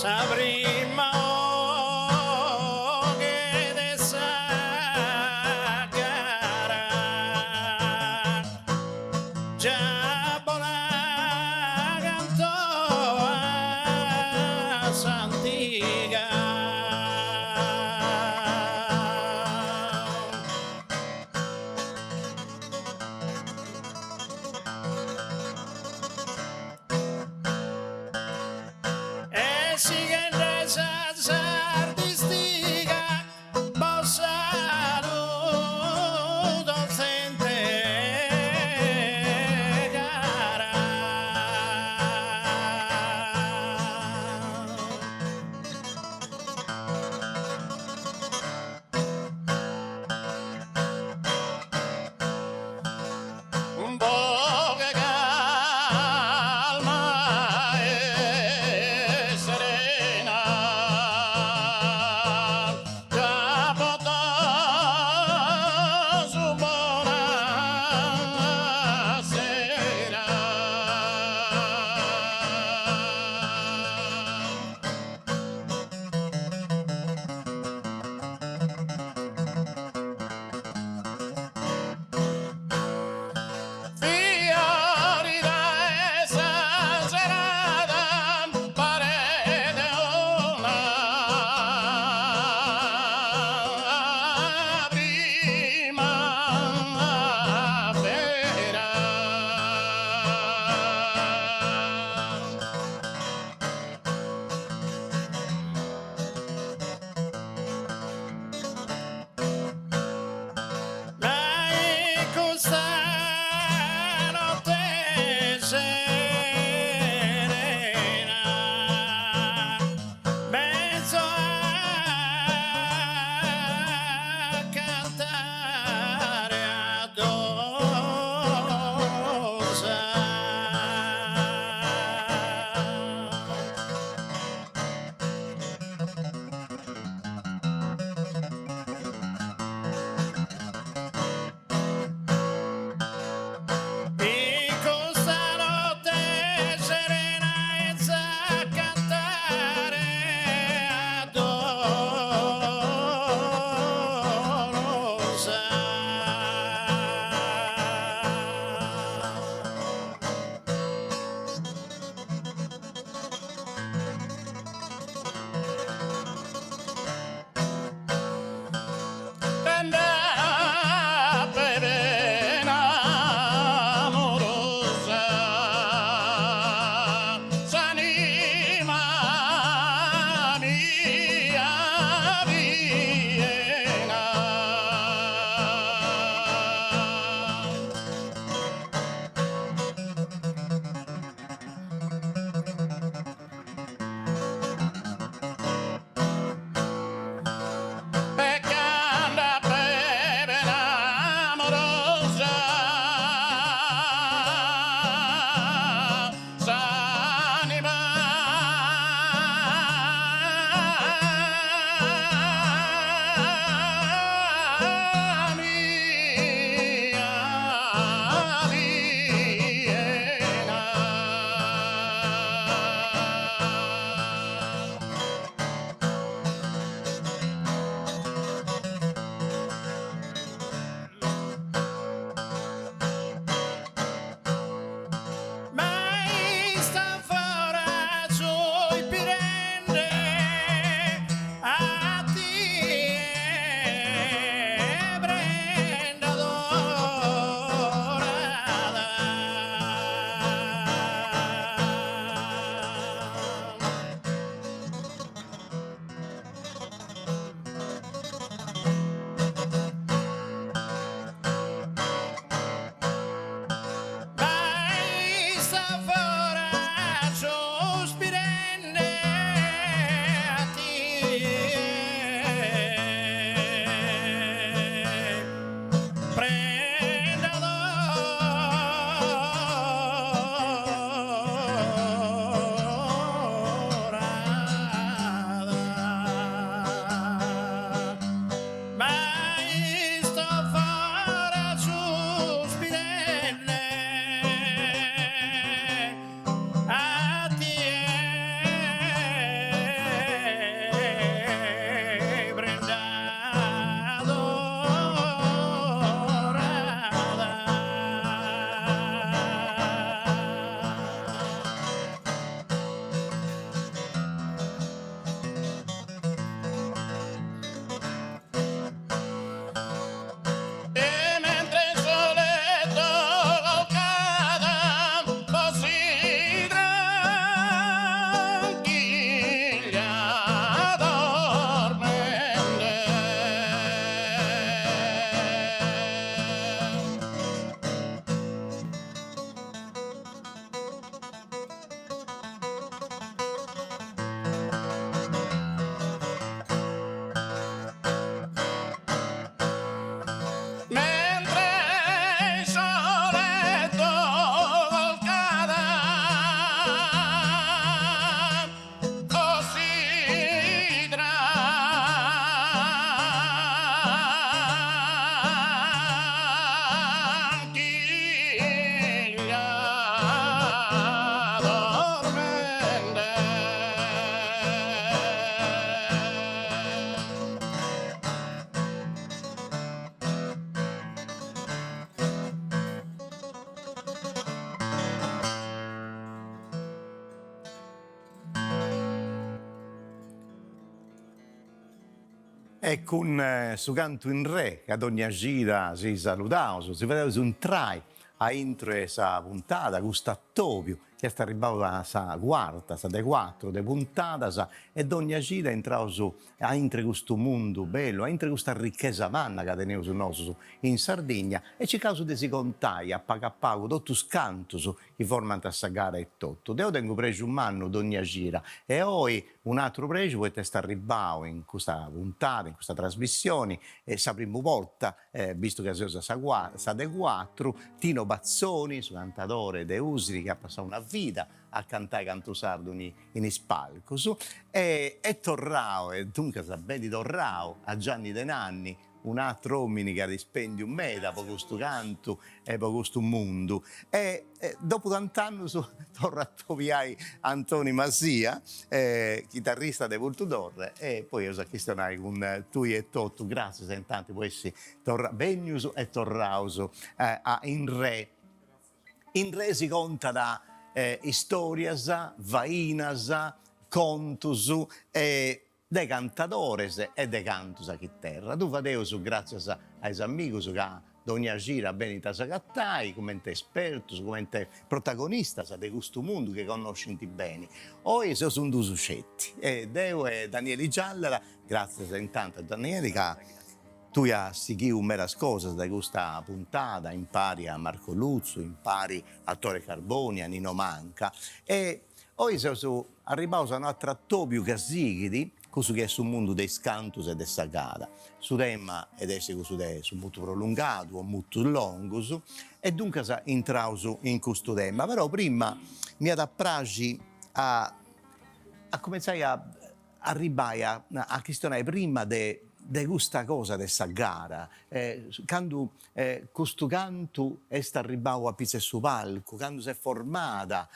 Sa prima 'oghe de sa gara Già bola canto a s'antiga. E sighende sa sardistiga bos saludo zente cara. Boghe calma e serena. E cun su cantu in re, ca dogna cida si saludaus, si fadeus intrai a intro 'e sa puntada, cust'atobiu chi est arribbau a sa cuarta, sa de cuatru de puntadas, e dogna cida intraus a intro 'e custu mundu bellu, a intro 'e custa richesa manna ca teneus nosus in Sardigna e circaus de si contai a pagu a pagu totus is cantus chi formant sa gara etotu. Deu tengu prexu mannu dogna cida e oi un'atru prexu poita est arribbau in custa puntada, in custa trasmissioni, sa primu borta, bistu ca seus a sa sa de cuatru, Tino Bazzoni, su cantadore de Usini chi at passau una vida a cantai cantu sardu in is palcus, e est torrau, e duncas beni torrau a Gianni De Nanni, un'atru omini chi at ispendiu meda po custu cantu e po custu mundu e dopu tant'annus torru a atobiai Antoni Masia, chitarrista de Purtudorre e poi eus a chistionai cun tui etotu, gràtzias intanti po essi torra bennius e torraus a In Re. In Re si contat istorias, fainas, contus e de cantadores e de cantus a chiterra. Ddu fadeus gràtzias a is amigus ca dogna cida benint a s'agatai cumenti espertus, cumenti protagonistas de custu mundu chi connoscint beni. Oi seus in duus sceti, deu e Danieli Giallara, gràtzias intantu a Danieli ca tui as sighiu medas cosas de custa puntada impari a Marco Lutzu, impari a Tore Carboni, a Nino Manca e Oi seus arribbaus a un'atru atobiu ca sighit cussu chi est su mundu de is cantus e de sa gara. Su tema at essi cussu de su mutu prolungadu o mutus longus e duncas intraus in custu tema. Però prima m'iat a praxi a a cumentzai a arribbai a a chistionai prima de de custa cosa de sa gara, candu custu cantu est arribbau a pitzu 'e su palcu, candu s'est formada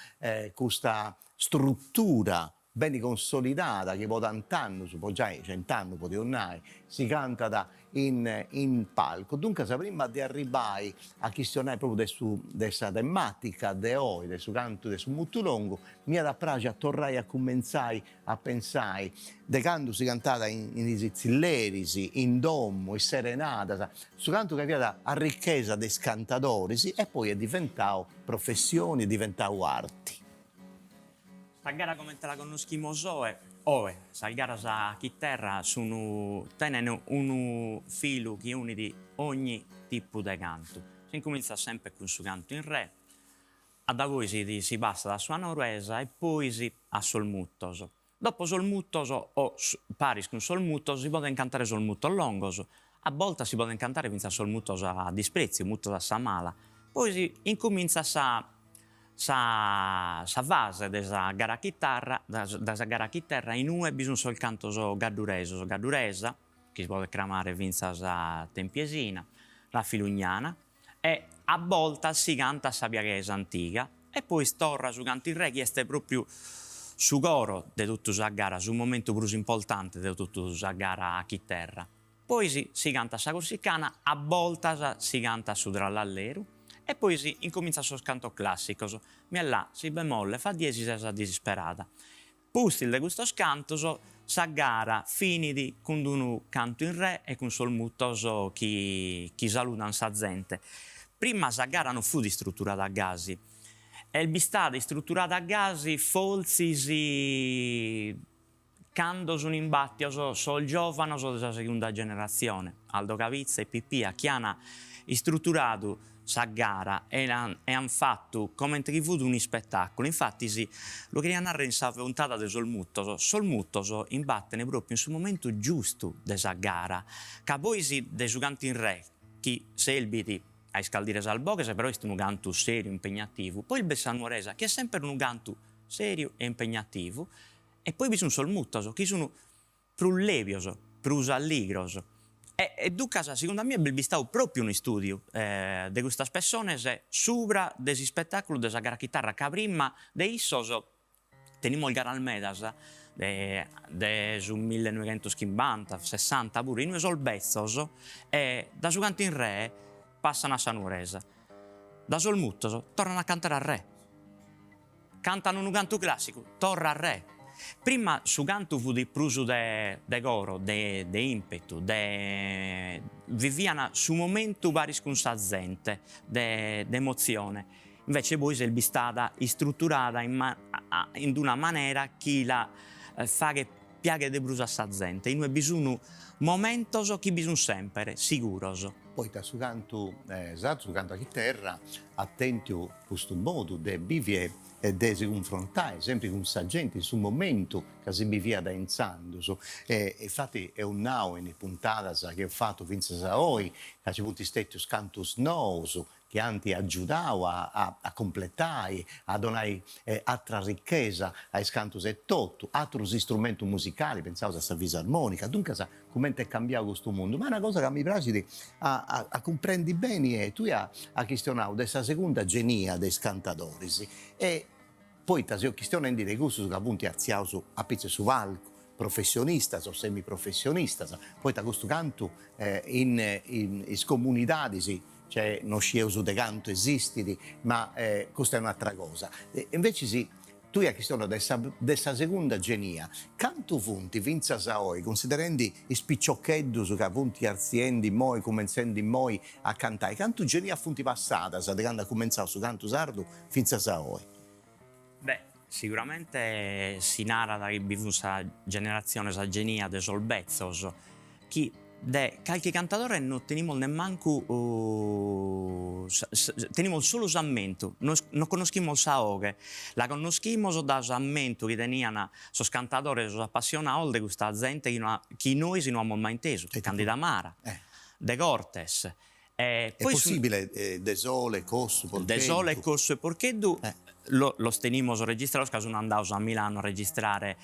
custa struttura beni consolidada chi po tant'annus, po giai cent'annus podeus nai, si cantat in in palcu. Duncas prima de arribbai a chistionai propriu de su de sa tematica de oi, de su cantu de su mutu longu, m'iat a praxi a torrai a cumentzai a pensai de candu si cantat in is tzilleris, in domu, is serenadas, su cantu ca fiat arrichesa de is cantadoris e poi est diventau professioni, est diventau arti. Sa gara comente la connoschimos oe, oe sas garas a chiterra sun tenen unu filu chi unit ogni tipu de cantu. S'incumintzat semper cun su cantu in re, A da poi si si passat a sa nuoresa e pois a sos mutos. Dopo sos mutos o paris cun sos mutos si podent cantare sos mutos longos, a boltas si podent cantare fintzas sos mutos a disprètziu, mutos a sa mala. Pois incumintzat sa sa sa fase de sa gara a chitarra, de sa gara a chiterra in ue bi sunt sos cantos gadduresos, gadduresa, chi si podet cramare fintzas tempiesina, la filugnana, e a boltas si cantat sa piaghesa antiga e pois torra su cantu in re chi est propriu su coro de totu sa gara, su momentu prus importante de totu sa gara a chiterra. Pois si cantat sa corsicana, a boltas si cantat su trallalleru e pois incomintzant sos cantos classicos, mi e la, si bemolle, fa diesis e sa disisperada. Pustis de custos cantos, sa gara finit cun d'unu cantu in re e cun sos mutos chi chi saludan sa zente. Prima sa gara non fut istruturada gasi. Est bistada istruturada gasi fortzis cando sun imbàtios sos giòvanos de sa segunda generatzione, Aldo Cabitza e Pipia, chi an istruturadu sa gara e an fatu comente chi fut un'ispetàculu, infatis lu cheria narrer in sa puntada de sos mutos, sos mutos imbaten propriu in su momentu giustu de sa gara, ca pois de su cantu in re chi serbit a iscaldire sas boghes però est unu cantu seriu, impegnativu, poi b'est sa nuoresa chi est semper unu cantu seriu e impegnativu e poi bi sun sos mutos chi sun prus lèbios, prus alligros. E e duncas, segundu a mie, b'est bistadu pròpiu unu istùdiu de custas pessones subra de s'ispetàculu de sa gara a chitarra, ca prima de issos tenimus garas medas de de su millenoighentos-chimbanta, sessanta puru, inue sos betzos da su cantu in re passan a sa nuoresa, da sos mutos torran a cantare a re. Cantan unu cantu clàssicu, torra a re. Prima su cantu fut prus de de coro, de de impetu, de vivian su momentu paris cun sa zente, de de emotzione, invece poi s'est bistada istruturada in in d'una manera chi la faghet piagher de prus a sa zente, inue bi sun momentos chi bi sun semper, siguros. Poita su cantu sardu, su cantu a chiterra, at tentu custu modu de bivi e de si cunfrontai sempri cun sa genti in su momentu ca si biviat intzandus e infati eus nau in is puntadas chi eus fatu fintzas a oi ca nci funt stetius cantus nous chi ant agiudau a a cumpletai, a donai atra richesa a is cantus etotu, atrus istrumentus musicalis, pentzaus a sa fisarmonica, duncas cumenti est cambiau custu mundu. Ma una cosa ca mi praxit a a cumprendi beni est, tui as chistionau de sa segunda genia de is cantadoris e poita seus chistionendi de cussus ca funt artziaus a pitzu 'e su palcu, professionistas o semiprofessionistas, poita custu cantu in is comunidadis cioè no scieus de cantu esistit, ma custa est un'atra cosa. Invecis tui as chistionau de sa de sa segunda genia, cantu funt fintzas a oi, cunsiderendi is piciocheddus ca funt artziendi immoi, cumentzendi immoi a cantai, cantu genias funt passadas de candu at cumentzau su cantu sardu fintzas a oi? Beh, siguramente si narat chi bi fut sa generatzione, sa genia de sos betzos, chi de calchi cantadore no tenimos nemmancu tenimos solu s'ammentu, no connoschimos sa 'oghe, la connoschimos da s'ammentu chi tenian sos cantadores, sos appassionados de custa zente chi no chi nois no amos mai intesu, Candida Mara, Degortes E poi Est possibile Desole, Cossu, Porcheddu? Desole, Cossu e Porcheddu los tenimos registrados ca sun andados a Milano a registrare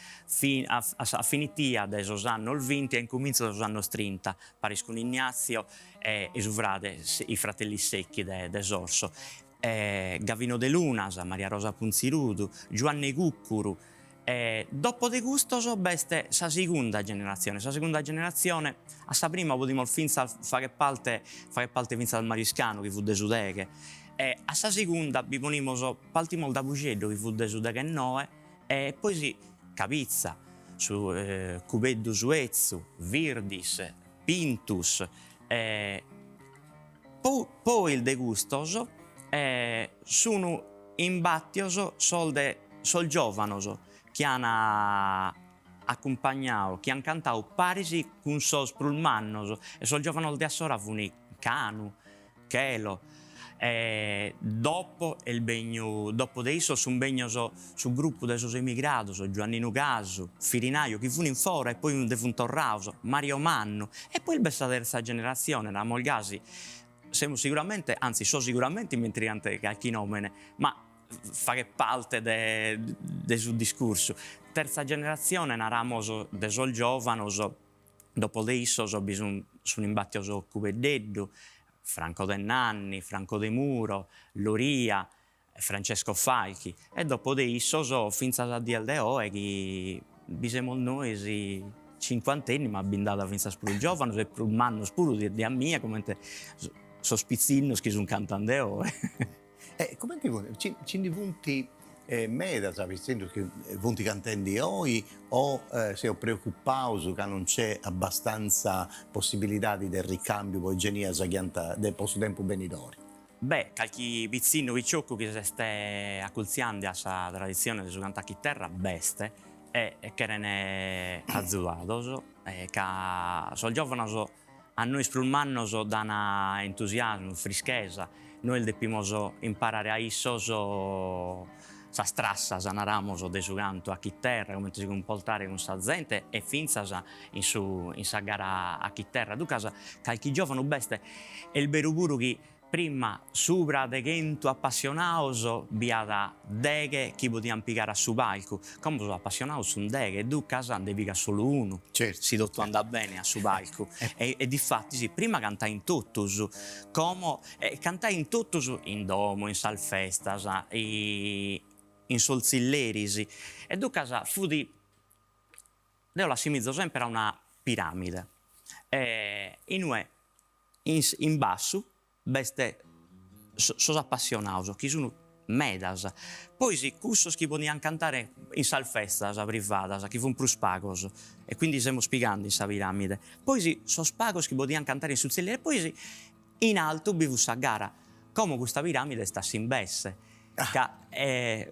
a finitia de sos annos vinti e a incumintzu de sos annos trinta, paris cun Ignazio e su frade, i fratelli Secchi de Sorso. Gavino Delunas, Maria Rosa Punzirudu, Giuanne Cuccuru E dopo de custos b'est sa segunda generatzione, sa segunda generatzione, a sa prima podimus fintzas fagher parte, faghet parte fintzas Mario Iscanu chi fut de su deghe, e a sa segunda bi ponimus, partimus da Pusceddu chi fut de su deghennoe e poi si Cabitza, su Cubeddu su 'Etzu, Virdis, Pintus e poi de custos sun imbattios sos de sos giovanos chi an acumpagnadu, chi an cantadu paris cun sos prus mannos e sos giovanos de assora fun Canu, Chelo e dopo est benniu, dopo de issos sun bennios su gruppu de sos emigrados, Giuanninu Casu, Firinaio chi fun in fora e poi nde fun torrados, Mario Mannu e poi b'est sa terza generatzione, naramus gasi, semus siguramente, anzi so siguramente immentigande calchi nomene, ma faghet parte de de su discursu. Terza generatzione naramos de sos giovanos, dopo de issos bi sun sun imbattios Cubeddeddu, Franco De Nanni, Franco Demuro, Loria, Francesco Falchi e dopo de issos fintzas a dies de oe chi bi semus nois cincuantenni ma bi nd'at fintzas prus giovanos e prus mannos puru de a mie comente sos pitzinnos chi sun cantende oe. E comente funt, nci ndi funt medas pitzinnus chi funt cantendi oi o seus preocupaus ca non nc'est abbastanza possibilidadi de ricambiu po is genias chi ant de po su tempus benidori? Beh, calchi pitzinnu piciocu chi s'est acultziande a sa traditzione de su cantu a chiterra b'est e cheren azudados ca sos giovanos a nois prus mannos dan entusiasmu, frischesa, nois depimos imparare a issos sas trassas, naramos, de su cantu a chiterra, comente si cumportare cun sa zente e fintzas in su in sa gara a chiterra. Duncas calchi giovanu b'est, est beru puru chi Prima, subra de chentu apassionados b'iat deghe chi podiant pigare a su palcu, como sos apassionados sunt deghe e duncas nde pigat solu unu, si totu andat bene a su palcu. E difatis prima cantaint totus, como cantaint totus in domo, in sas festas, in sos tzilleris e duncas fut Deo l'assimizo semper a una piramide, in ue in bassu b'est sos appassionados chi sun medas, poi cussos chi podiant cantare in sas festas privadas, chi funt prus pagos, e quindi semus pigande in sa piramide, poi sos pagos chi podiant cantare in su tzilleri e poi in altu bi fut sa gara. Como custa piramide est a s'imbesse, ca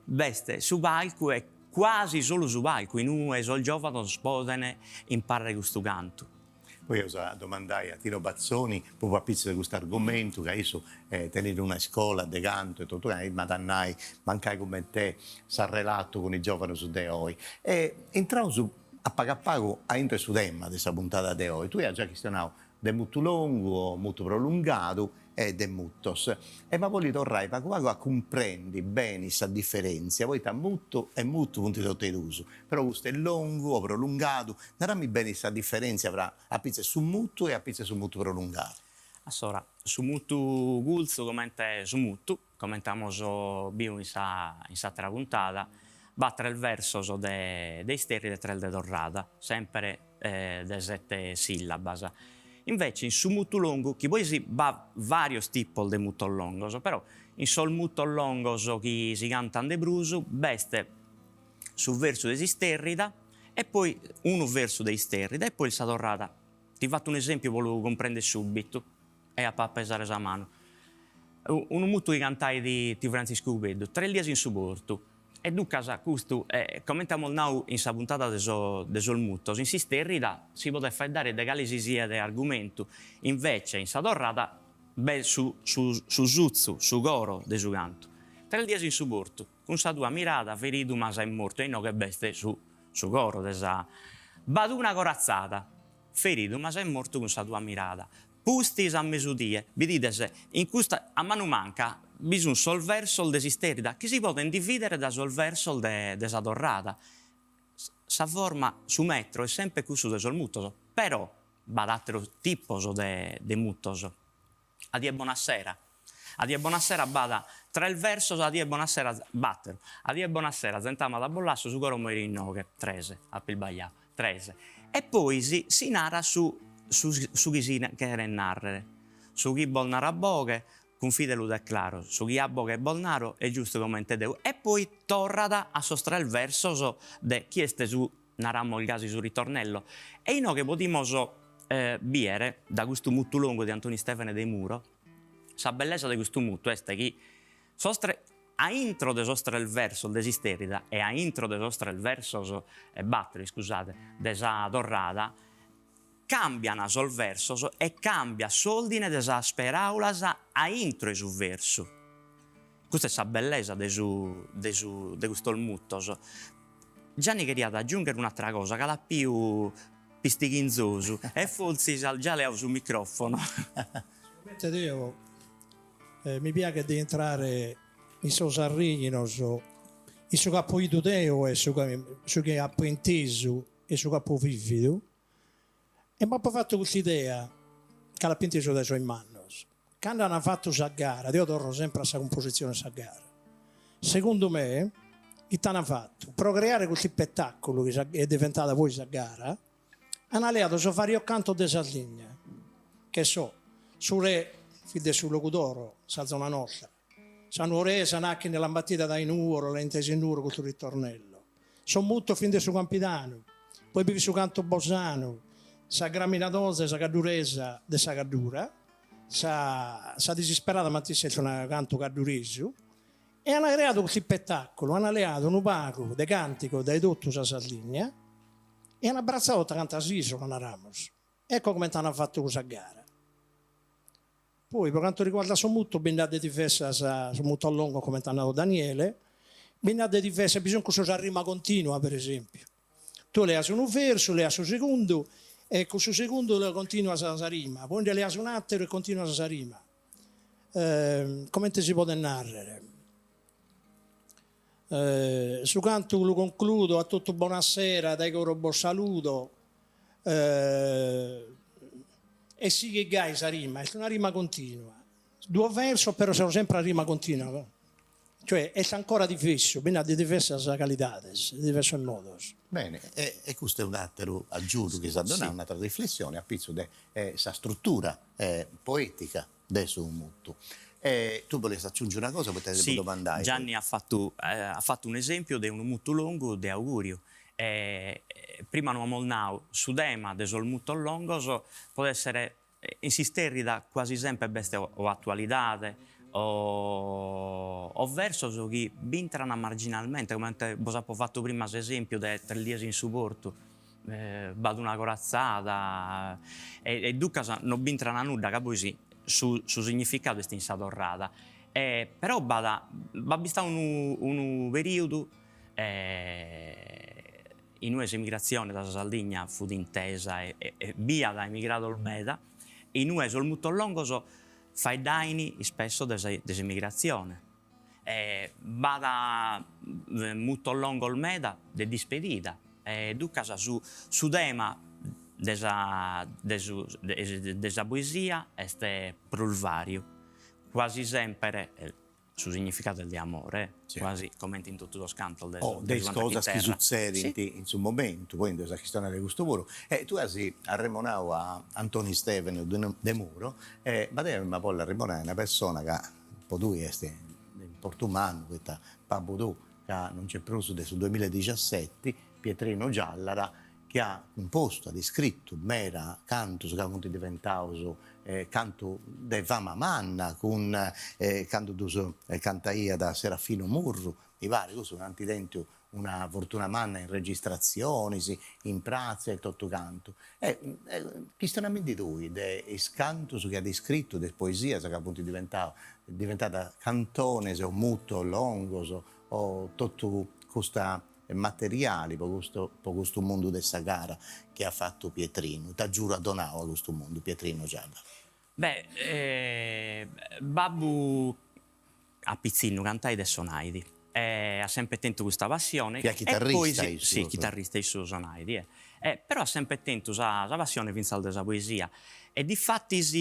b'est su palcu e quasi solu su palcu in ue sos giovanos podent imparare custu cantu. Poi eus a domandai a Tino Bazzoni propriu a pitzus de custu argumentu, ca issu tenit una iscola de cantu e totu cantu, m'at a nai mancai cument'est s'arrelatu cun is giovanus de oi. E intraus a pagu a pagu aintru 'e su tema de sa puntada de oi. Tui as giai chistionau de mutu longu o mutu prolungadu e de mutos. Emu a bolli torrai pagu pagu a cumprendi beni sa diferentzia, poita mutu e mutu funt totu e duus, però custu est longu o prolungadu, narami beni sa diferentzia fra a pitzu 'e su mutu e a pitzu 'e su mutu prolungadu. Assora, su mutu curtzu comente su mutu, comente amus biu in sa in s'atera puntada, b'at tres versos de de isterrida e tres de torrada, sempre de sete sillabas. Invece in su mutu longu, chi poi si b'at varios tipos de mutos longos, però in sos mutos longos chi si cantan de prus b'est su versu de s'isterrida e poi unu versu de isterrida e poi sa torrada. Ti fatto un'esempiu po lu cumprender subitu e apo a pesare sa manu. Unu mutu chi cantait tiu Frantziscu Cubeddu, Tres dies in su portu. E duncas custu, comente amus nau in sa puntada de sos de sos mutos, in s'isterrida si podet faeddare de cale si siat argumentu, invece in sa torrada b'est su su su sutzu, su coro de su cantu. Tres dies in su portu, cun sa tua mirada feridu m'as e mortu e inoghe b'est su su coro de sa B'at una coratzada, feridu m'as e mortu cun sa tua mirada. Pustis a mesudie, bidides, in custa, a manu manca, bi sunt sos versos de s'isterrida chi si podent dividere dae sos versos de de sa torrada. Sa forma, su metro est semper cussu de sos mutos, però b'at àteros tipos de de mutos. Adie bonasera. Adie bonasera b'at tres versos, adie bonasera, bàteru. Adie bonasera, zent'amada bos lasso, su coro meu inoghe, tres, apo isbagliadu, tres. E poi si narat su su su chi si cheret nàrrere. Su chi bos naro a boghe, cun fide lu declaro, su chi a boghe bos naro est giustu comente Deu. E poi torrat a sos tres versos de chi est su naramos gasi su ritornello. E inoghe podimos bìere, da custu mutu longu de Antoni Istevene Demuro, sa bellesa de custu mutu est chi sos tres, a intro de sos tres versos de s'isterrida e a intro de sos tres versos, e bàtero, iscusade, de sa torrada, càmbian sos versos e càmbiat s'òrdine de sas peràulas a intro 'e su versu. Custa est sa bellesa de su de su de custos mutos. Gianni cheriat agiunghere un'atera cosa ca l'apo biu pistighinzosu e fortzis at già leadu su microfono. Sigomente deo mi piaghet de intrare in sos arrèjinos, in su chi apo 'idu deo e su su chi apo intesu e su chi apo vividu, E m'apo fatu custa idea, ca l'apo intesu dae sos mannos, cando an fatu sa gara, deo torro sempre a sa cumpositzione 'e sa gara, segundu me, ite an fatu, pro creare custu ispetaculu chi est diventada poi sa gara, an leadu sos varios cantos de Sardigna, che so, su re fit de su Logudoro, sa zona nostra, Sa nuoresa nachi nde l'an batida dae Nuoro, l'an intesu in Nuoro custu ritornello. Sos mutos fin de su Campidanu, poi bi fit su cantu bosanu, sa graminadorza e sa gadduresa de sa Gaddura, sa sa disisperada matessi est unu cantu gadduresu, e an creadu custu ispetaculu, an leadu unu pagu de cantigos dae totu sa Sardigna e an abbratzadu tota canta s'isola, naramus. Ecco comente an fatu cussa gara. Poi pro cantu riguardat sos mutos bi nd'at de diversas, sos mutos longos comente at nadu Daniele, bi nd'at de diversas, bi sun cussos a rima continua per esempiu, tue leas unu versu, leas su segundu e cun su segundu continuas sa rima, poi nde leas un'atteru e continuas sa rima. Comente si podet narrer Su cantu lu concludo a totu bonasera dae coro bos saludo e sighit gai sa rima, est una rima continua, duos versos però sono sempre a rima continua, cioè est ancora diversu, bi nd'at de diversas calidades, de diversos modos. Bene, e custu est un'àteru agiudu chi s'at donau, un'àtera riflessione a pitzu de sa strutura poetica de su mutu. E tui boliast aciungi una cosa poita ti depu domandai. Si, Gianni at fatu at fatu un'esempiu de unu mutu longu de auguriu. E prima no amus nau, su tema de sos mutos longos podet essere in s'isterrida quasi sempre b'est o atualidade o o versos chi b'intran marginalmente, comente bos apo fatu prima s'esempiu de Tres dies in su portu, b'at una coratzada e duncas no b'intran nudda ca poi su su significadu est in sa torrada e però b'at b'at bistadu unu unu periodu inue s'emigratzione da sa Sardigna fut intesa e e b'iat emigrados meda inue sos mutos longos faeddain ispesso de sa de s'emigratzione E b'at mutos longos meda de dispedida e duncas su su tema de sa de su de sa poesia est prus variu, quasi semper su significadu est de amore, quasi comente in totu sos cantos de O de is cosas chi sutzedint in su momentu, poi nd'eus a chistionai de custu puru. E tui as arremonau a Antoni Stevene Demuro, ma deu emu a bolli arremonai una persona ca Po tui est de importu mannu, poita babbu tuu, ca non nc'est prus de su duemiladixaseti, Pietrino Giallara, chi at cumpostu, at iscritu meda cantus ca funt diventaus cantu de fama manna cun candu ddus cantaiat Serafino Murru, mi parit, cussus ant tentu una fortuna manna in registratzionis, in pratza e totu cantu. E chistionamindi tui de is cantus chi at iscritu, de is poesias ca funt diventadas diventadas cantones o mutos longos o totu custa materiali po custu po custu mundu de sa gara chi at fatu Pietrinu. Ita agiudu at donau a custu mundu Pietrino Giallara? Beh, babbu A pitzinnu cantait e sonait e at sempre tentu custa passione. Fiat chitarrista issu. Si, chitarrista issu sonait e però at sempre tentu sa sa passione fintzas de sa poesia e difatis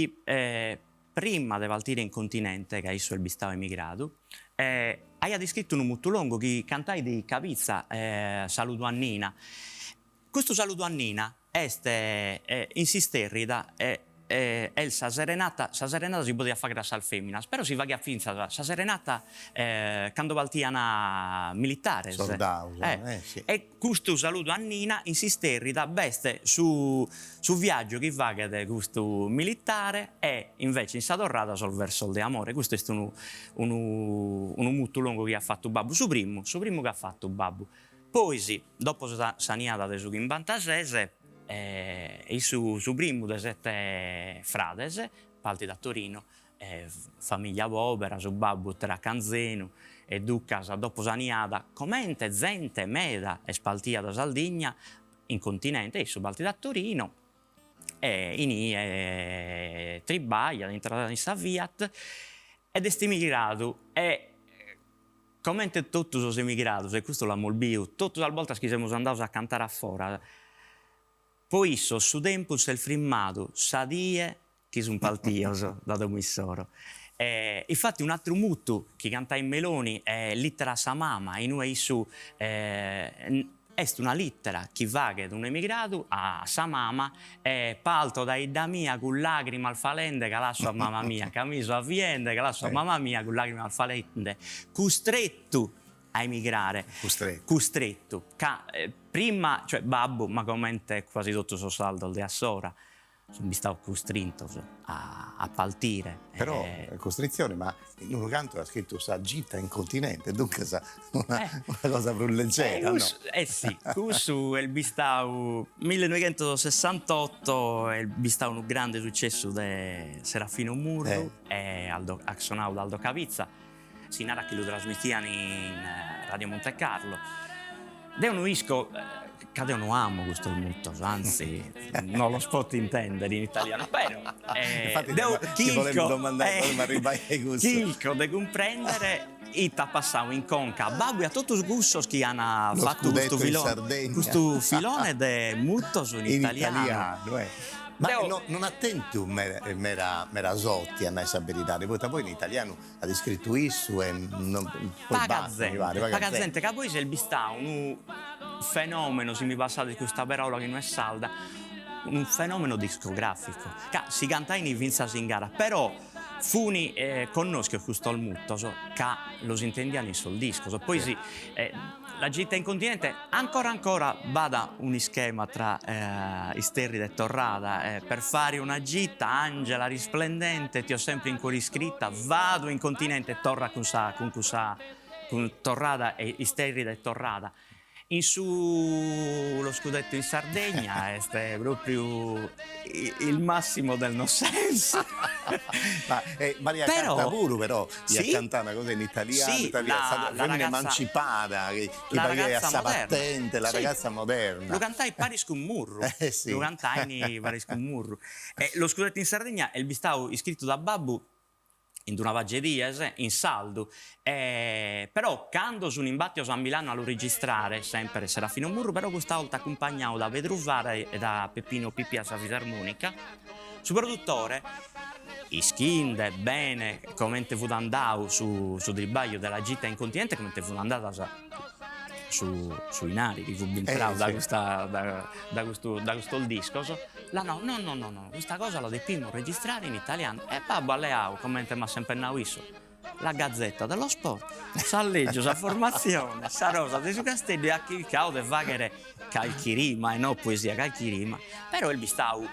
prima de partire in continente, ca issu est bistadu emigradu, aiat iscritu unu mutu longu chi cantait Cabitza Saludu a Nina. Custu Saludu a Nina est in s'isterrida est sa serenata, sa serenata si podiat fagher a sas feminas, però si faghiat fintzas sa serenata cando partian militares. Sordaus, eh si. E custu Saludu a Nina in s'isterrida b'est su su viaggiu chi faghet custu militare e invece in sa torrada sos versos de amore. Custu est unu unu unu mutu longu chi at fatu babbu, su primu, su primu chi at fatu babbu. Pois, dopo sa niada de su chimbantases, issu su primu de sete frades, partit a Torino, famiglia pobera, su babbu teracanzenu, e ducas dopo sa niada, comente zente meda est partia da Sardigna in continente, issu partit a Torino e inie tribagliat, intrat in sa Fiat ed est emigradu e Comente totu sos emigrados, e custu l'amus biu totu sas boltas chi semus andados a cantare a fora, po issos su tempus s'est frimmadu sa die chi sun partios da domo issoro. E infati un'atteru mutu chi cantait Meloni est Littera a sa mama, inue issu Est una lìtera chi faghet un'emigradu a sa mama e palto dae 'idda mia cun làgrimas falende ca lasso a mama mia, ca mi so avviende ca lasso a mama mia cun làgrimas falende, custrettu a emigrare, custrettu, ca prima, cioè babbu, ma comente quasi totu sos sardos de assora, Sunt bistados custrintos a partire. Però costritzione, ma in unu cantu at scritu sa gita in continente, duncas una cosa prus leggera, no? Eh si, cussu est bistadu millenoighentosessantotto, est bistadu unu grande successu de Serafino Murru e Aldo, at sonadu da Aldo Cabitza, si narat chi lu trasmitian in Radio Monte Carlo. Deo no isco, ca deo no amo custos mutos, anzi no los poto intender in italianu, però deo chilco chilco de cumprender ite at passadu in conca a babbu e a totus cussos chi an fatu custu filone, custu filone de mutos in italianu. Ma non at tentu meda meda sorti a nai sa beridadi, poita poi in italianu At iscritu issu e non poi basta, mi parit, paga zente, ca poi s'est bistau unu fenomeno, si mi passades custa paraula chi no est sarda, unu fenomeno discografico, ca si cantaini fintzas in gara, però. Funi connoschios custos mutos ca los intendian in sos discos, poi si La gita in continente ancora ancora b'at un'ischema tra isterrida e torrada, per fare una gita angela risplendente ti ho sempre in cuore iscritta vado in continente torrat cun sa cun cussa cun torrada e isterrida e torrada. In su Lo scudetto in Sardegna est propriu il massimo del no senso. Ma Maria Carta puru però iat cantau una cosa in italianu, italianu, sa femina emancipada chi faghiat sa patente, la ragazza moderna. Lu cantait paris cun Murru, lu cantain paris cun Murru. E Lo scudetto in Sardegna est bistadu iscritu da babbu in d'una pagi 'e dies, in sardu, e però cando sun imbàtios a Milano a lu registrare, semper Serafino Murru, però custa 'olta acumpagnadu da Pedru Fara e da Peppino Pippia a sa fisarmonica, su produttore, ischinde bene comente fut andadu su su tribagliu de la gita in continente, comente fut andada sa su su 'inari chi fut bintradu da custa da custu da custos discos, l'at nau, no no no no, custa cosa la depimus registrare in italianu, e babbu at leadu, comente m'at sempre nau issu, la Gazzetta dello Sport, s'at lègiu sa formatzione, sa rosa de su Casteddu e at chircadu de fàghere calchi rima e no poesia, calchi rima, però est bistadu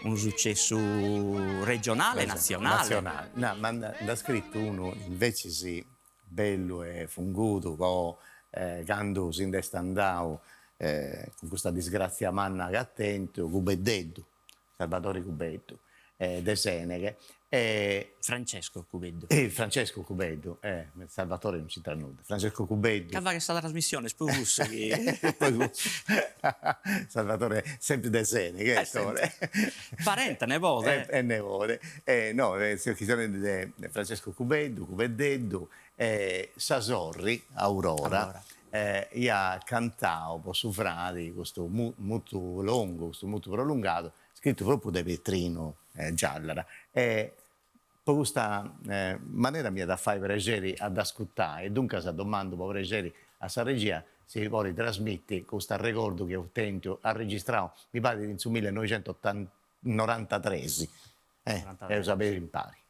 unu sucessu regionale e natzionale. Natzionale, no, ma nd'at scritu unu invecis bellu e fungudu po candu si nd'est andau cun custa disgràtzia manna chi at tentu Cubeddeddu, Salvatore Cubeddu de Seneghe e. Francesco Cubeddu. Francesco Cubeddu, Salvatore non c'intrat nudda, Francesco Cubeddu. Ca faghet sa trasmissione est po cussu chi. Po cussu. Salvatore sempri de Seneghe est. Parente, nebode. E nebode. No, seu chistionendi de Francesco Cubeddu, Cubeddeddu, e sa sorri Aurora iat cantau po su fradi custu mutu longu, custu mutu prolungadu, scritu propriu de Petrinu Giallara e po custa manera m'iat a fai prexeri a dd'ascutai e duncas domandu po prexeri a sa regia si podit trasmiti custu arregordu chi eus tentu arregistrau mi parit in su millinoixentonorantatres, eus a biri impari.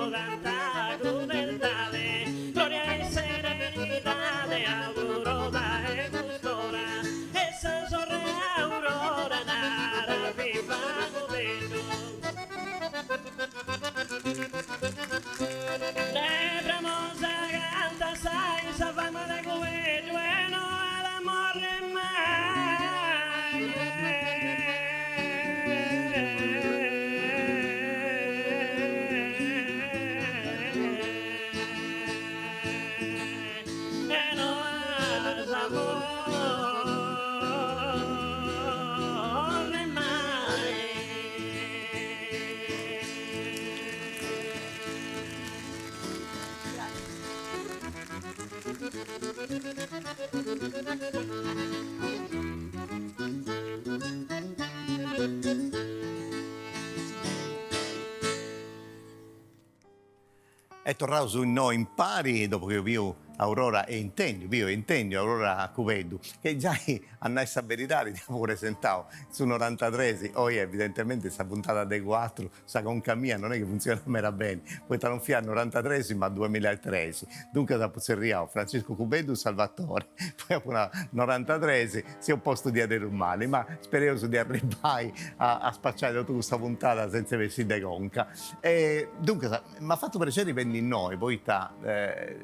tanta crudeltade Gloria e serenidade auguro dae cust'ora E sa sorre Aurora nara viva Cubeddu De Bramosa canta sai sa fama de Cubeddu e no at a morrer mai. E no as a morrer mai. E torraus innoi impari dopu chi eus biu Aurora e intendiu, biu e intendiu Aurora Cubeddu, che giai a nai sa beridadi dd'apu presentau in su norantatres, oi evidentementi sa puntada de cuatru Sa conca mia non est chi funtzionat meda beni, poita non fiat norantatres ma duemillaetres, duncas apu tzerriau Franciscu Cubeddu Salvatore, poi apu nau norantatres, seu postu diaderus mali, ma spereus de arribbai a spaciai totu custa puntada sentza bessiri de conca. E duncas m'at fatu prexeri benni innoi, poita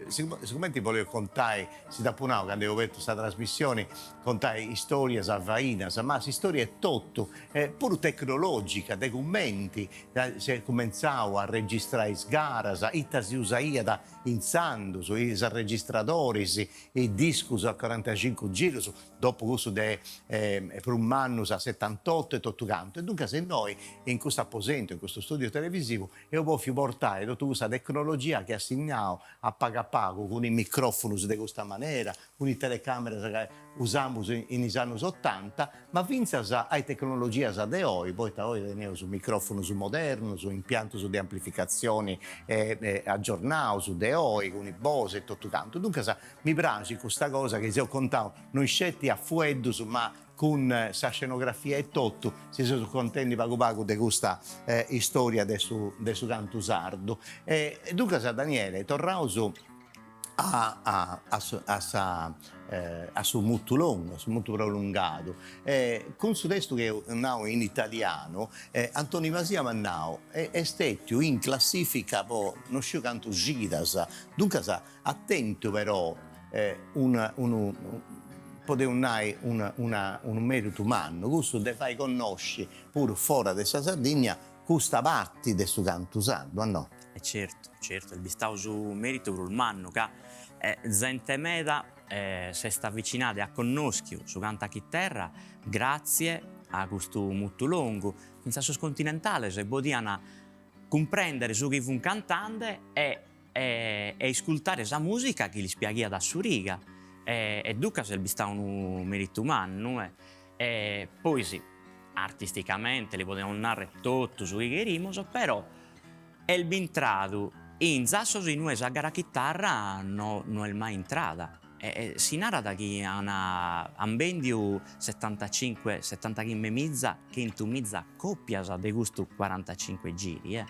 sigumenti boleus contai Si dd'apu nau candu eus obertu sa trasmissioni, contai istorias, fainas, ma s'istoria etotu, puru tecnologica, de cumenti s'est cumentzau a registrai is garas, ita si usaiat intzandus, is arregistradoris, is discus a corantacincu girus, dopu cussu de prus mannus a setantotu e totu cantu. E duncas innoi, in custu aposentu, in custu studiu televisivu, eus pòfiu portai totu custa tecnologia chi at signau a pagu a pagu cun is micròfonus de custa manera, cun is telecàmeras ca usamus in is annus otanta, ma fintzas a is tecnologias de oi, poita oi teneus micròfonus modernus, impiantus de amplificatzioni agiornaus de oi, cun is Bose e totu cantu. Duncas mi praxit custa cosa chi seus contau no isceti a fueddus ma Cun sa scenografia etotu si seus contendi pagu pagu de custa istoria de su de su cantu sardu. E duncas Daniele torraus a a a sa a su mutu longu, a su mutu prolungadu. E cun su testu chi eus nau in italianu, Antoni Masia m'at nau, est stetiu in classifica po no sciu cantu cidas, duncas At tentu però unu, podeus nai, unu meritu mannu, cussu de fai connosci puru fora de sa Sardigna custa parti de su cantu sardu, a no? E certu, certu, est bistau su meritu prus mannu, ca zente meda s'est avvicinada e at connoschiu su cantu a chiterra gratzie a custu mutu longu, fintzas sos continentales podian cumprendere su chi fun cantande e e iscultare sa musica chi lis piaghiat a s'uriga e ducas est bistau unu meritu mannu e pois artisticamente li podimus narrer totu su chi cherimus però est bintradu in zassos inue sa gara a chitarra no no est mai intrada e si narat chi an an bendiu setantacinque setantachimbemiza chentumiza copias de custu quarantacinque giri eh.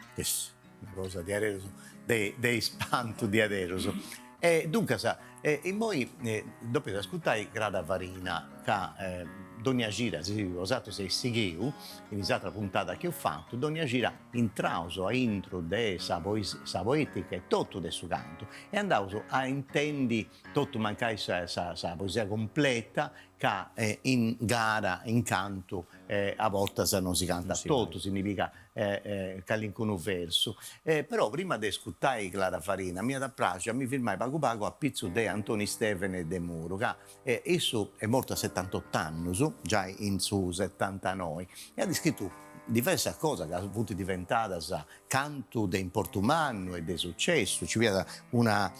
Una cosa diaderus de de ispantu diaderus. E duncas immoi depeus ascurtai Crara Farina ca dogna cida, si bosatrus eis sighiu in is atras puntadas chi eus fatu, dogna cida intraus aintru de sa sa poetica e totu de su cantu e andaus a intendi totu mancai sa sa poesia cumpleta ca in gara in cantu a bortas non si cantat totu, si ndi pigat calincunu versu. Però prima de ascurtai Clara Farina m'iat a praxi a mi firmai pagu pagu a pitzu de Antoni Stevene Demuru, ca issu est mortu a setantot'annus, giai in su setantanoi, e at scritu diversas cosas ca funt diventadas cantu de importu mannu e de sucessu, nci fiat una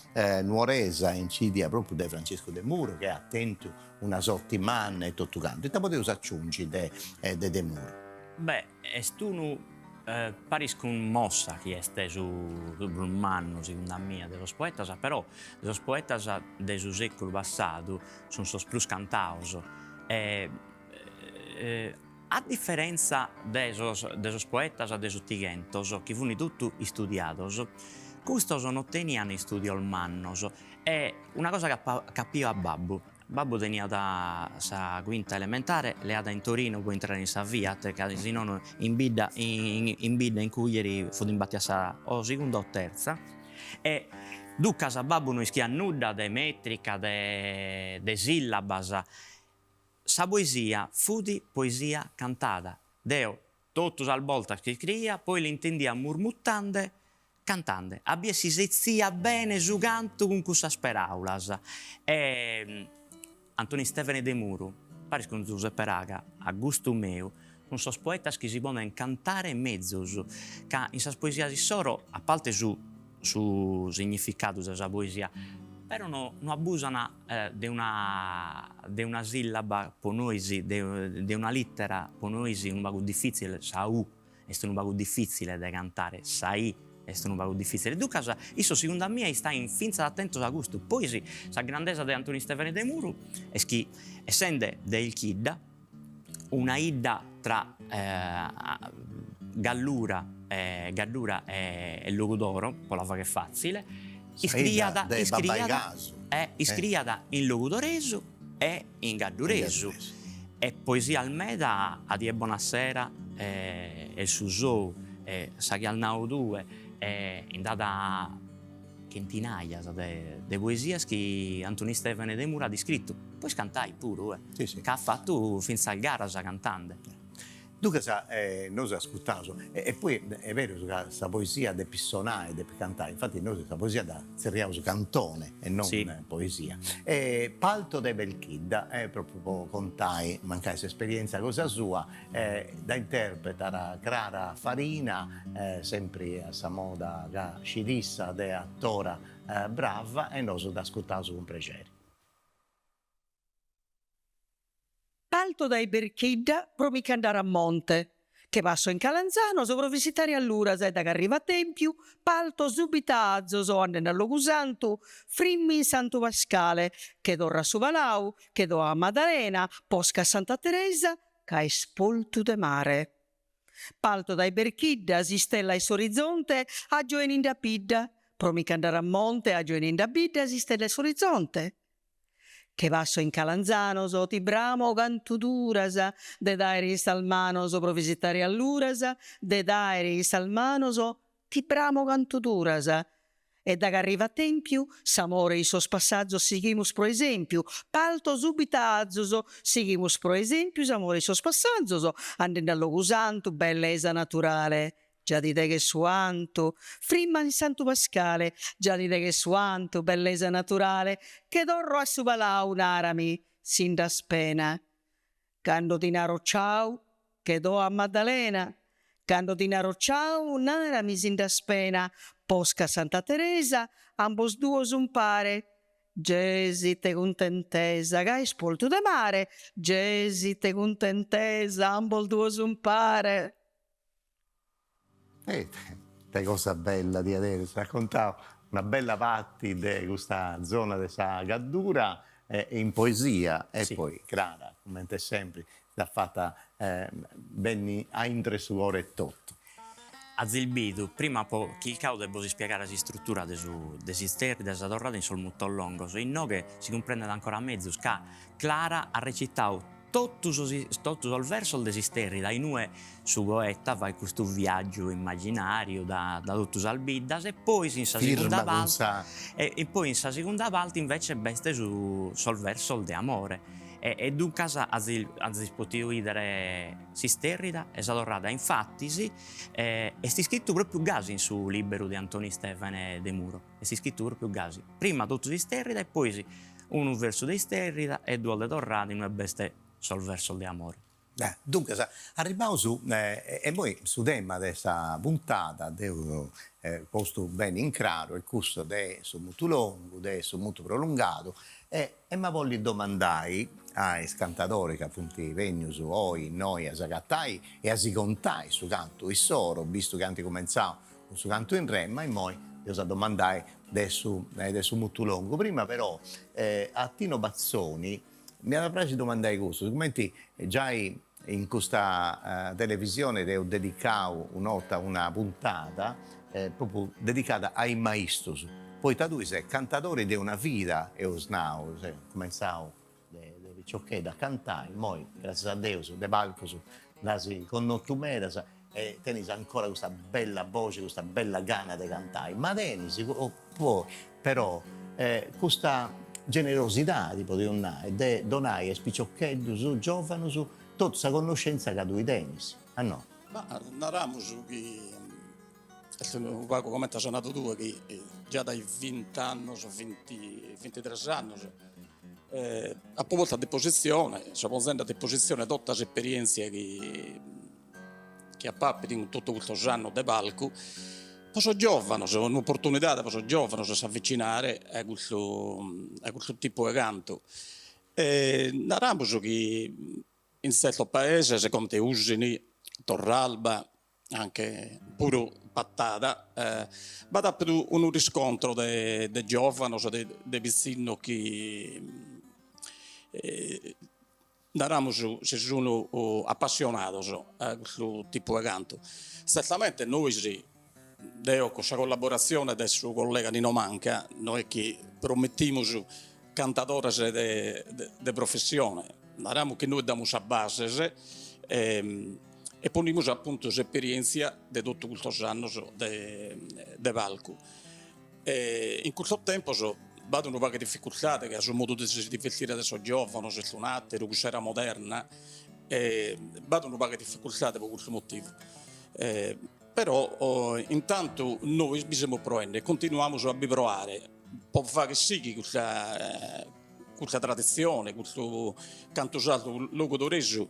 nuoresa incidia propriu de Franciscu Demuru chi at tentu una sorti manna e totu cantu. Ita podeus aciungi de de Demuru? Beh, est unu paris cun Mossa chi est su prus mannu segundu a mie de sos poetas, però de sos poetas de su seculu passadu sun sos prus cantados e. A diferentza de sos de sos poetas de s'Otighentos, chi funt totu istudiados, custos no teniant istudios mannos e una cosa chi apo capiu a babbu, babbu teniat sa quinta elementare leada in Torino po intrare in sa Fiat ca si nono in bidda in bidda in Cuglieri fut imbatiu a sa o segunda o terza e duncas babbu no ischiat nudda de metrica de de sillabas Sa poesia fut poesia cantada. Deo, totu sas boltas chi iscriia, poi l'intendia murmutande, cantande, a bier si setziat bene su cantu cun cussas peraulas. E Antoni Istevene Demuru, paris cun Zuseppe Raga, a gustu meu, sun sos poetas chi si poden cantare mezus, ca in sas poesias issoro, a parte su su significadu de sa poesia, però no no abusan de una de una sillaba po nois de de una littera po nois unu pagu diffitzile, sa u est unu pagu diffitzile de cantare, sa i est unu pagu diffitzile, duncas issos segundu a mie istain fintzas atentos a custu, poi sa grandesa de Antoni Istevene Demuru est chi essende de 'Elchidda una 'idda tra Gallura Gaddura e Logudoro, po la fagher fatzile, iscriiat iscriiat iscriiat in logudoresu e in gadduresu e poesias meda Adie bonasera e su sou e sa chi as nau tue e nd'at chentinaias de poesias chi Antoni Istevene Demuru at iscritu, pois cantai puru, ca at fatu fintzas garas cantande. Duncas nosu ascurtaus, e poi est berus ca sa poesia depit sonai, depit cantai, infati nosu sa poesia dda tzerriaus cantone e non poesia. E Palto de Belchidda, propriu po contai mancai s'esperienza cosa sua, Dda interpretat Crara Farina, sempri a sa moda ca scit issa de atora brava e nosu dd'ascurtaus cun prexeri. Palto dae Berchidda pro mi ch'andare a monte, che passo in Calanzanos pro visitare a Luras e daghi arrivo a Tempiu palto subito a Azos andende a Logusantu, frimmo in Santu Pascale, che torro a su Palau, che do a Madalena, posca a Santa Teresa, ca est poltu de mare. Palto dae Berchidda, s'istella 'e s'orizonte, ajo 'eninde a bidda, pro mi ch'andare a monte, ajo 'eninde a bidda, s'istella 'e s'orizonte. Che passo in Calanzanos, ti bramo cantu duras, de t'aer in sas manos pro visitare a Luras, de t'aer in sas manos ti bramo cantu duras. E daghi arrivo a Tempiu, s'amore in sos passazos sighimus pro esempiu, palto subito a Azos, sighimus pro esempiu s'amore in sos passazos, andende a Logusantu, bellesa naturale, Già ti deghet su 'antu, frimma in Santu Pascale, già ti deghet su 'antu, bellesa naturale, che torro a su Palau, narami si nd'as pena. Cando ti naro ciau, che do a Maddalena, cando ti naro ciau, narami si nd'as pena, posca a Santa Teresa, ambos duos umpare, Gesi ite cuntentesa ca est poltu de mare, Gesi ite cuntentesa ambos duos umpare. Ite cosa bella diaderus, at contau una bella parti de custa zona de sa Gaddura in poesia e poi Crara, cumenti sempri, dd'at fata benni aintru 'e su coro etotu. Azis bidu, prima apo chircadu de bos ispiegare s'istrutura de su de s'istèrrida e sa torrada in sos mutos longos, inoghe si cumprendet ancora mezus ca Clara at recitadu totu sos totu sos versos de s'istèrrida in ue su poeta faghet custu viàgiu immaginàriu da da totu sas biddas e pois in sa segunda parte e poi in sa segunda parte invece b'est su sos versos de amore e e duncas azis azis potidu 'idere s'istèrrida e sa torrada infatis est iscritu propriu gasi in su liberu de Antoni Istevene Demuro est iscritu propriu gasi prima totu s'istèrrida e pois Unu versu de istèrrida e duos de torrada inue b'est sos versos de amore. Duncas, arribbaus, e immoi su tema de sa puntada, dd'eus postu beni in craru, est cussu de su mutu longu, de su mutu prolungadu, e emu a bolli domandai a is cantadoris ca funt bennius oi innoi a s'agatai e a si contai su cantu issoro, bistu chi ant cumentzau cun su cantu in re, ma immoi dd'eus a domandai de su de su mutu longu. Prima però a Tino Bazzoni m'iat a praxi domandai custu, sigumenti giai In custa televisione dd'eus dedicau un'orta una puntada propriu dedicada a is maistus, poita tui ses cantadori de una vida, eus nau, ses cumentzau de piciocheddu a cantai, immoi gratzias a Deus de palcus nd'as connotu medas e tenis ancora custa bella boxi, custa bella gana de cantai, ma tenis poi però custa generosidadi, podeus nai, de donai a is piciocheddus giovanus totu sa connoscentzia ca tui tenis, a no? Ma naramus chi est unu pagu comente as nadu tue chi già dai vint'annos, vinti vintitres annos apo postu a dispositzione, so ponzende a dispositzione tota s'esperientzia chi chi apo apidu in totu custos annos de palcu, po sos giovanos, un'oportunidade po sos giovanos a s'avvicinare a custu a custu tipu 'e cantu. E naramus chi in tzertos paeses comente Usini, Torralba, anche puru Patada, b'at apidu unu riscontro de de giovanos, de de pitzinnos chi Naramus si sun apassionados a custu tipu 'e cantu. Tzertamente nois, deo cun sa collaboratzione de su collega Nino Manca, no est chi promittimus cantadores de de professione, naramus chi nois damus sas bases e ponimus apuntu s'esperientzia de totu custos annos de de palcu. E in custos tempos b'at unu pagu 'e dificultade ca su modu de si divertire de sos giovanos est un'ateru, cuss'era moderna, e b'at unu pagu 'e dificultade pro custu motivu. Però intantu nois bi semus proende e continuamus a bi proare pro fagher sighire custa custa traditzione, custu cantu sardu logudoresu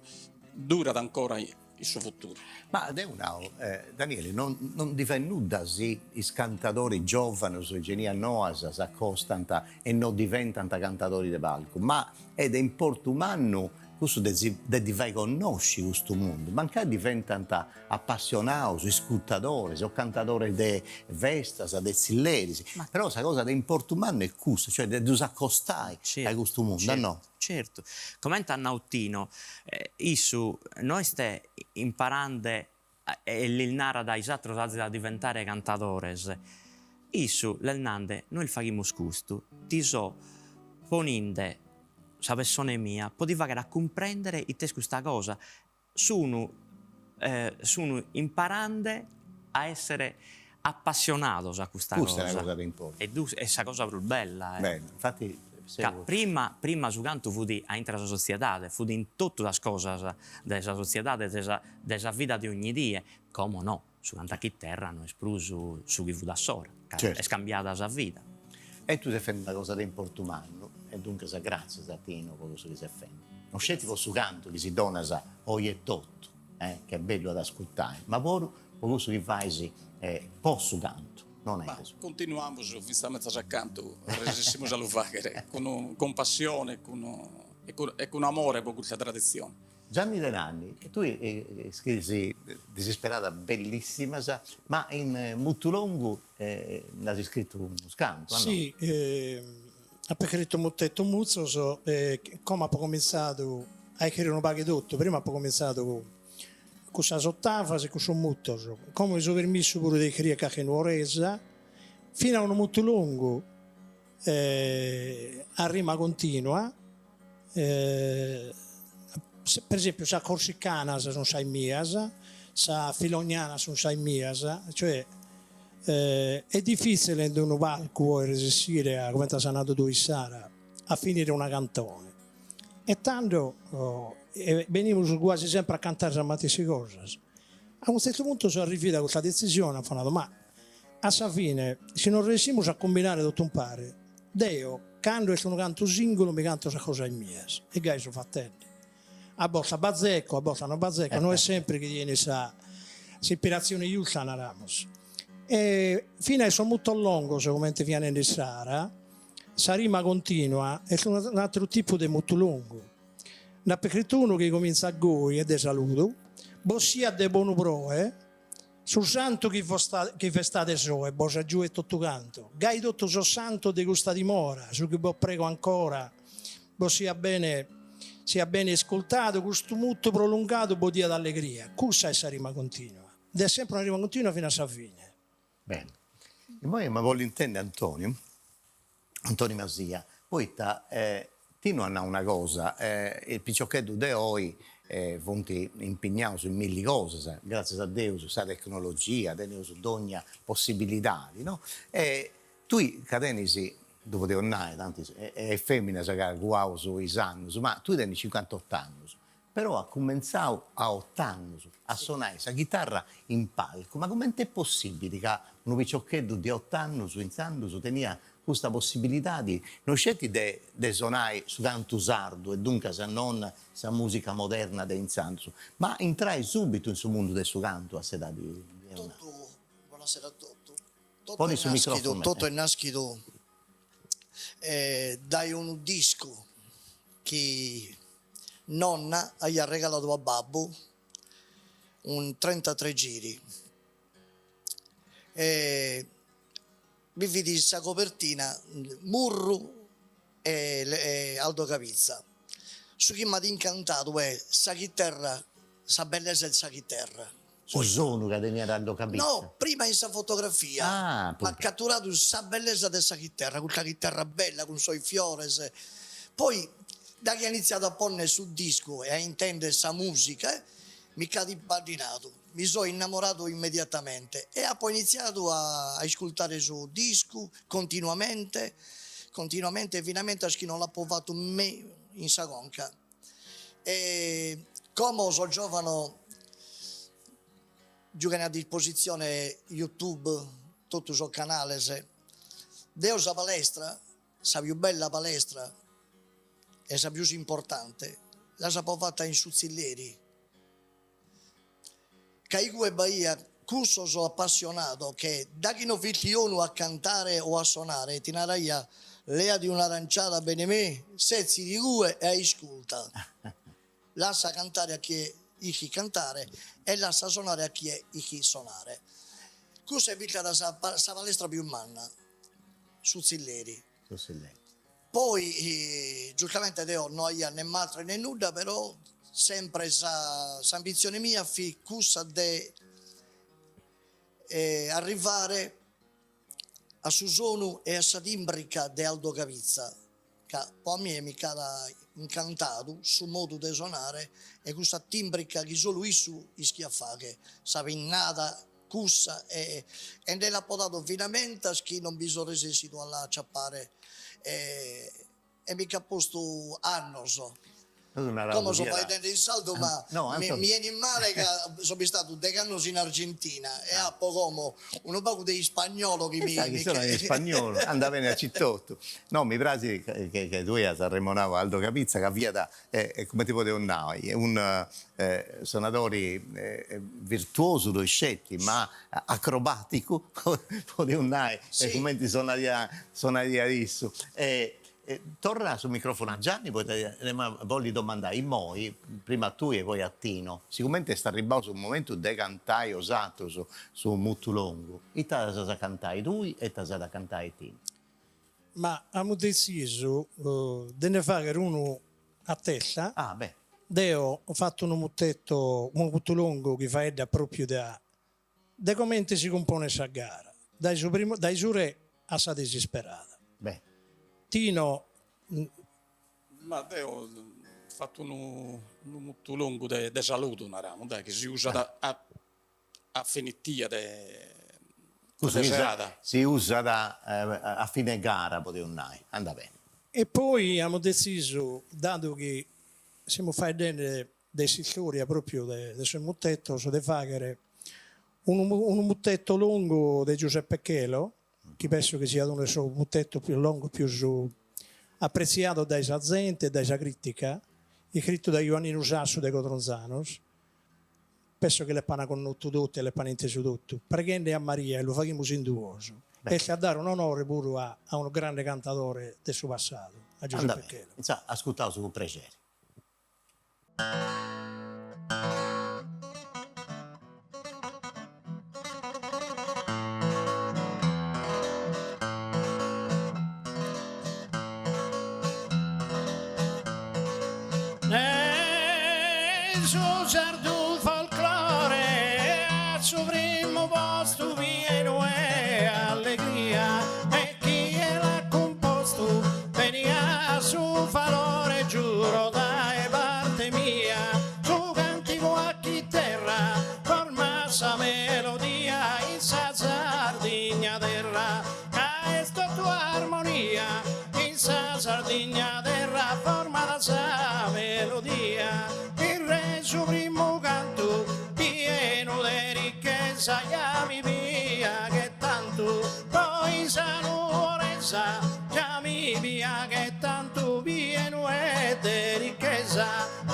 durat ancora in su futuru. Ma deu nau, Daniele, non non ndi fait nudda si is cantadoris giovanus, is genias noas s'acostant e no diventant cantadoris de palcu, ma est de importu mannu cussu de si de ddi fai connosci custu mundu, mancai diventant apassionaus, iscurtadores o cantadores de festas, de tzilleris, però sa cosa de importu mannu est cussa, cioè de ddus acostai a custu mundu, a no? Certu, comente at nau Tino, issu no est imparande e lis narat a is atros azis a diventare cantadores, issu l'est nande nois faghimus custu, ti so poninde sa pessone mia po ti fagher a cumprendere it'est custa cosa, Sunu sunu imparande a essere appassionados a custa cosa. Custa est una cosa de importu. E est sa cosa prus bella. Bene, infati Ca prima prima su cantu fut a intra sa sotziedade, fut in totu sas cosas de sa sotziedade, de sa de sa vida de ogni die, como no, su cantu a chiterra no est prus su chi fut assora, ca est cambiada sa vida. E tui ses fendi una cosa de importu mannu e duncas gràtzias a Tino po cussu chi ses fendi, non sceti po su cantu chi si donas oi etotu, chi est bellu a dd'ascurtai, ma puru po cussu chi fais po su cantu, non est. Continuamus fintzas a cantu resessimus a lu fagher cun cun passione e cun amore po custa traditzione. Gianni De Nanni, tui scriis disisperadas bellissimas, ma in mutu longu nd'as iscritu unus cantu, a no? Si, apo iscritu mutetos mutzos e como apo comintzadu a iscriere unu pagu 'e totu, prima apo comintzadu cun sas otavas e cun sos mutos, como mi so permissu puru de iscriere carchi nuoresa, fina unu mutu longu a rima continua, per esempiu sas corsicanas sun sas mias, sas filognanas sun sas mias, cioè est diffitzile in unu palcu poi resessire a, comente as nadu tui issara, a finire una cantone e tando benimus guasi sempre a cantare sas matessi cosas. A unu tzertu puntu so arrividu a custa detzisione, apo nadu, ma A sa fine, si non ressimus a cumbinare totu umpare, deo, cando est unu cantu singulu mi canto sas cosas mias, e gai so fatende. A bortas b'azzecco, a bortas non b'azzecco, no est sempre chi ti 'enit sa s'ispiratzione giusta, naramus. E finas sos mutos longos, comente fia nende issara, sa rima continua est un'ateru tipu de mutu longu. Nd'apo iscritu unu chi comintzat goi, est de saludu, bos siat de bonu proe, Su santu chi chi festades oe bos agiuet totu cantu, gai totu sos santos de custa dimora, su chi bos prego ancora, bos siat bene. Siat bene iscultadu, custu mutu prolungadu bodiat allegria. Cussa est sa rima continua. Dd'est sempre una rima continua fino a sa fine. Bene. Immoi emu a bolli intendi Antonio, Antoni Masia, poita Tinu at nau una cosa, is piciocheddus de oi funt impignaus in milli cosas, gràtzias a Deus sa tecnologia, teneus dogna possibilidadi, no? E tui ca tenis, ddu podeus nai, tanti est feminas ca cuaus is annus, ma tui tenis cincuantot'annus, Però at cumentzau a ot'annus a sonai sa chitarra in palcu, ma comente est possibili ca unu piciocheddu de ot'annus intzandus teniat custa possibilidadi no sceti de de sonai su cantu sardu e duncas non sa musica moderna de intzandus, ma intrai subitu in su mundu de su cantu a s'edadi de Totu, bonasera a totu, totu est naschidu, totu est naschidu dae unu discu chi Nonna aiat regaladu a babbu un trentatré giri e bi fit sa copertina Murru e Aldo Cabitza. Su chi m'at incantadu est sa chiterra, sa bellesa de sa chiterra. Su sonu ca teniat Aldo Cabitza? No, prima in sa fotografia m'at caturadu sa bellesa de sa chiterra, custa chiterra bella cun sos fiores, poi daghi aia iniziadu a ponner su discu e a intender sa musica mi ch'at isbaddinadu, mi so innamoradu immediatamente e apo iniziadu a iscultare su discu continuamente, continuamente finamentas chi non l'apo fatu me in sa conca. E como sos giovanos giughen a dispositzione YouTube, totu sos canales. Deo sa palestra, sa pius bella palestra e sa pius importante, las apo fata in su tzilleri. Ca igue b'aiat cussos appassionados che daghi no fit 'onu a cantare o a sonare ti naraiat leadi un'aranciada bene me, setzidi igue e aisculta. Lassa cantare a chie ischit cantare e lassa sonare a chie ischit sonare. Cussa est bistada sa sa palestra pius manna, su tzilleri. Su tzilleri. Poi giustamente deo no aia ne matre ne nudda però sempre sa s'ambizione mia fit cussa de arrivare a su sonu e a sa timbrica de Aldo Cabitza, ca po a mie mi ch'at incantadu su modu de sonare e cussa timbrica chi solu issu ischiat fagher, sa pinnada Cussa e e nde l'apo dadu finamentas chi non bi so resessidu a la aciapare e e mi ch'at postu annos. Como so faeddende in sardu ma mi mi 'enit male ca so bistadu degh'annos in Argentina e apo como unu pagu de ispagnolo chi mi mi che Ispagnolu, andat bene acitotu. No, mi praxit che tui as arremonau Aldo Cabitza ca fiat E cumenti podeus nai, unu sonadori virtuosu no isceti, ma acrobaticu, podeus nai, cumenti sonaiat sonaiat issu. E torra su microfonu a Gianni poita emu a bolli domandai immoi, prima a tui e poi a Tino, sigumenti est arribbau su momentu de cantai 'osatrus su mutu longu, ita as a cantai tui e ita s'at a cantai Tino? Ma amus detzisu de nde fagher unu a testa. Ah, beh. Deo ho fatto unu mutetto, unu mutu longu chi faeddat propriu de de comente si cumponet sa gara, dae su primu dae su re a sa disisperada. Beh. Tino. Ma deo fatto unu unu mutu longu de de saludu, naramus, dai, chi si usat a a finitia de de serada. Si usat a fine gara, podeus nai. Andat beni. E poi amus detzisu, dadu chi semus faeddende de s'istoria propriu de sos mutetos, de fagher unu unu muteto longu de Giuseppe Chelo, chi penso chi siat unu de sos mutetos pius longos, pius apretziados dae sa zente e dae sa critica, iscritu dae Juanninu Sassu de Codronzanos, Penso chi l'epana connotu totu e l'epana intesu totu. Preghende a Maria e lu faghimus in duos. Est a dare un'onore puru a a unu grande cantadore de su passadu, a Giuseppe Chelo. Insa, ascurtaus cun prexeri. su sardu folklore a su primu postu pienu 'e allegria e chie l'at cumpostu teniat su valore giuro dae parte mia su cantigu a chiterra format sa melodia in sa Sardigna terra ca est totu armonia in sa Sardigna terra format sa melodia in re su primu cantu pienu de ricchesa ja mi piaghet tantu poi sa nuoresa ja mi piaghet tantu pienu 'e de ricchesa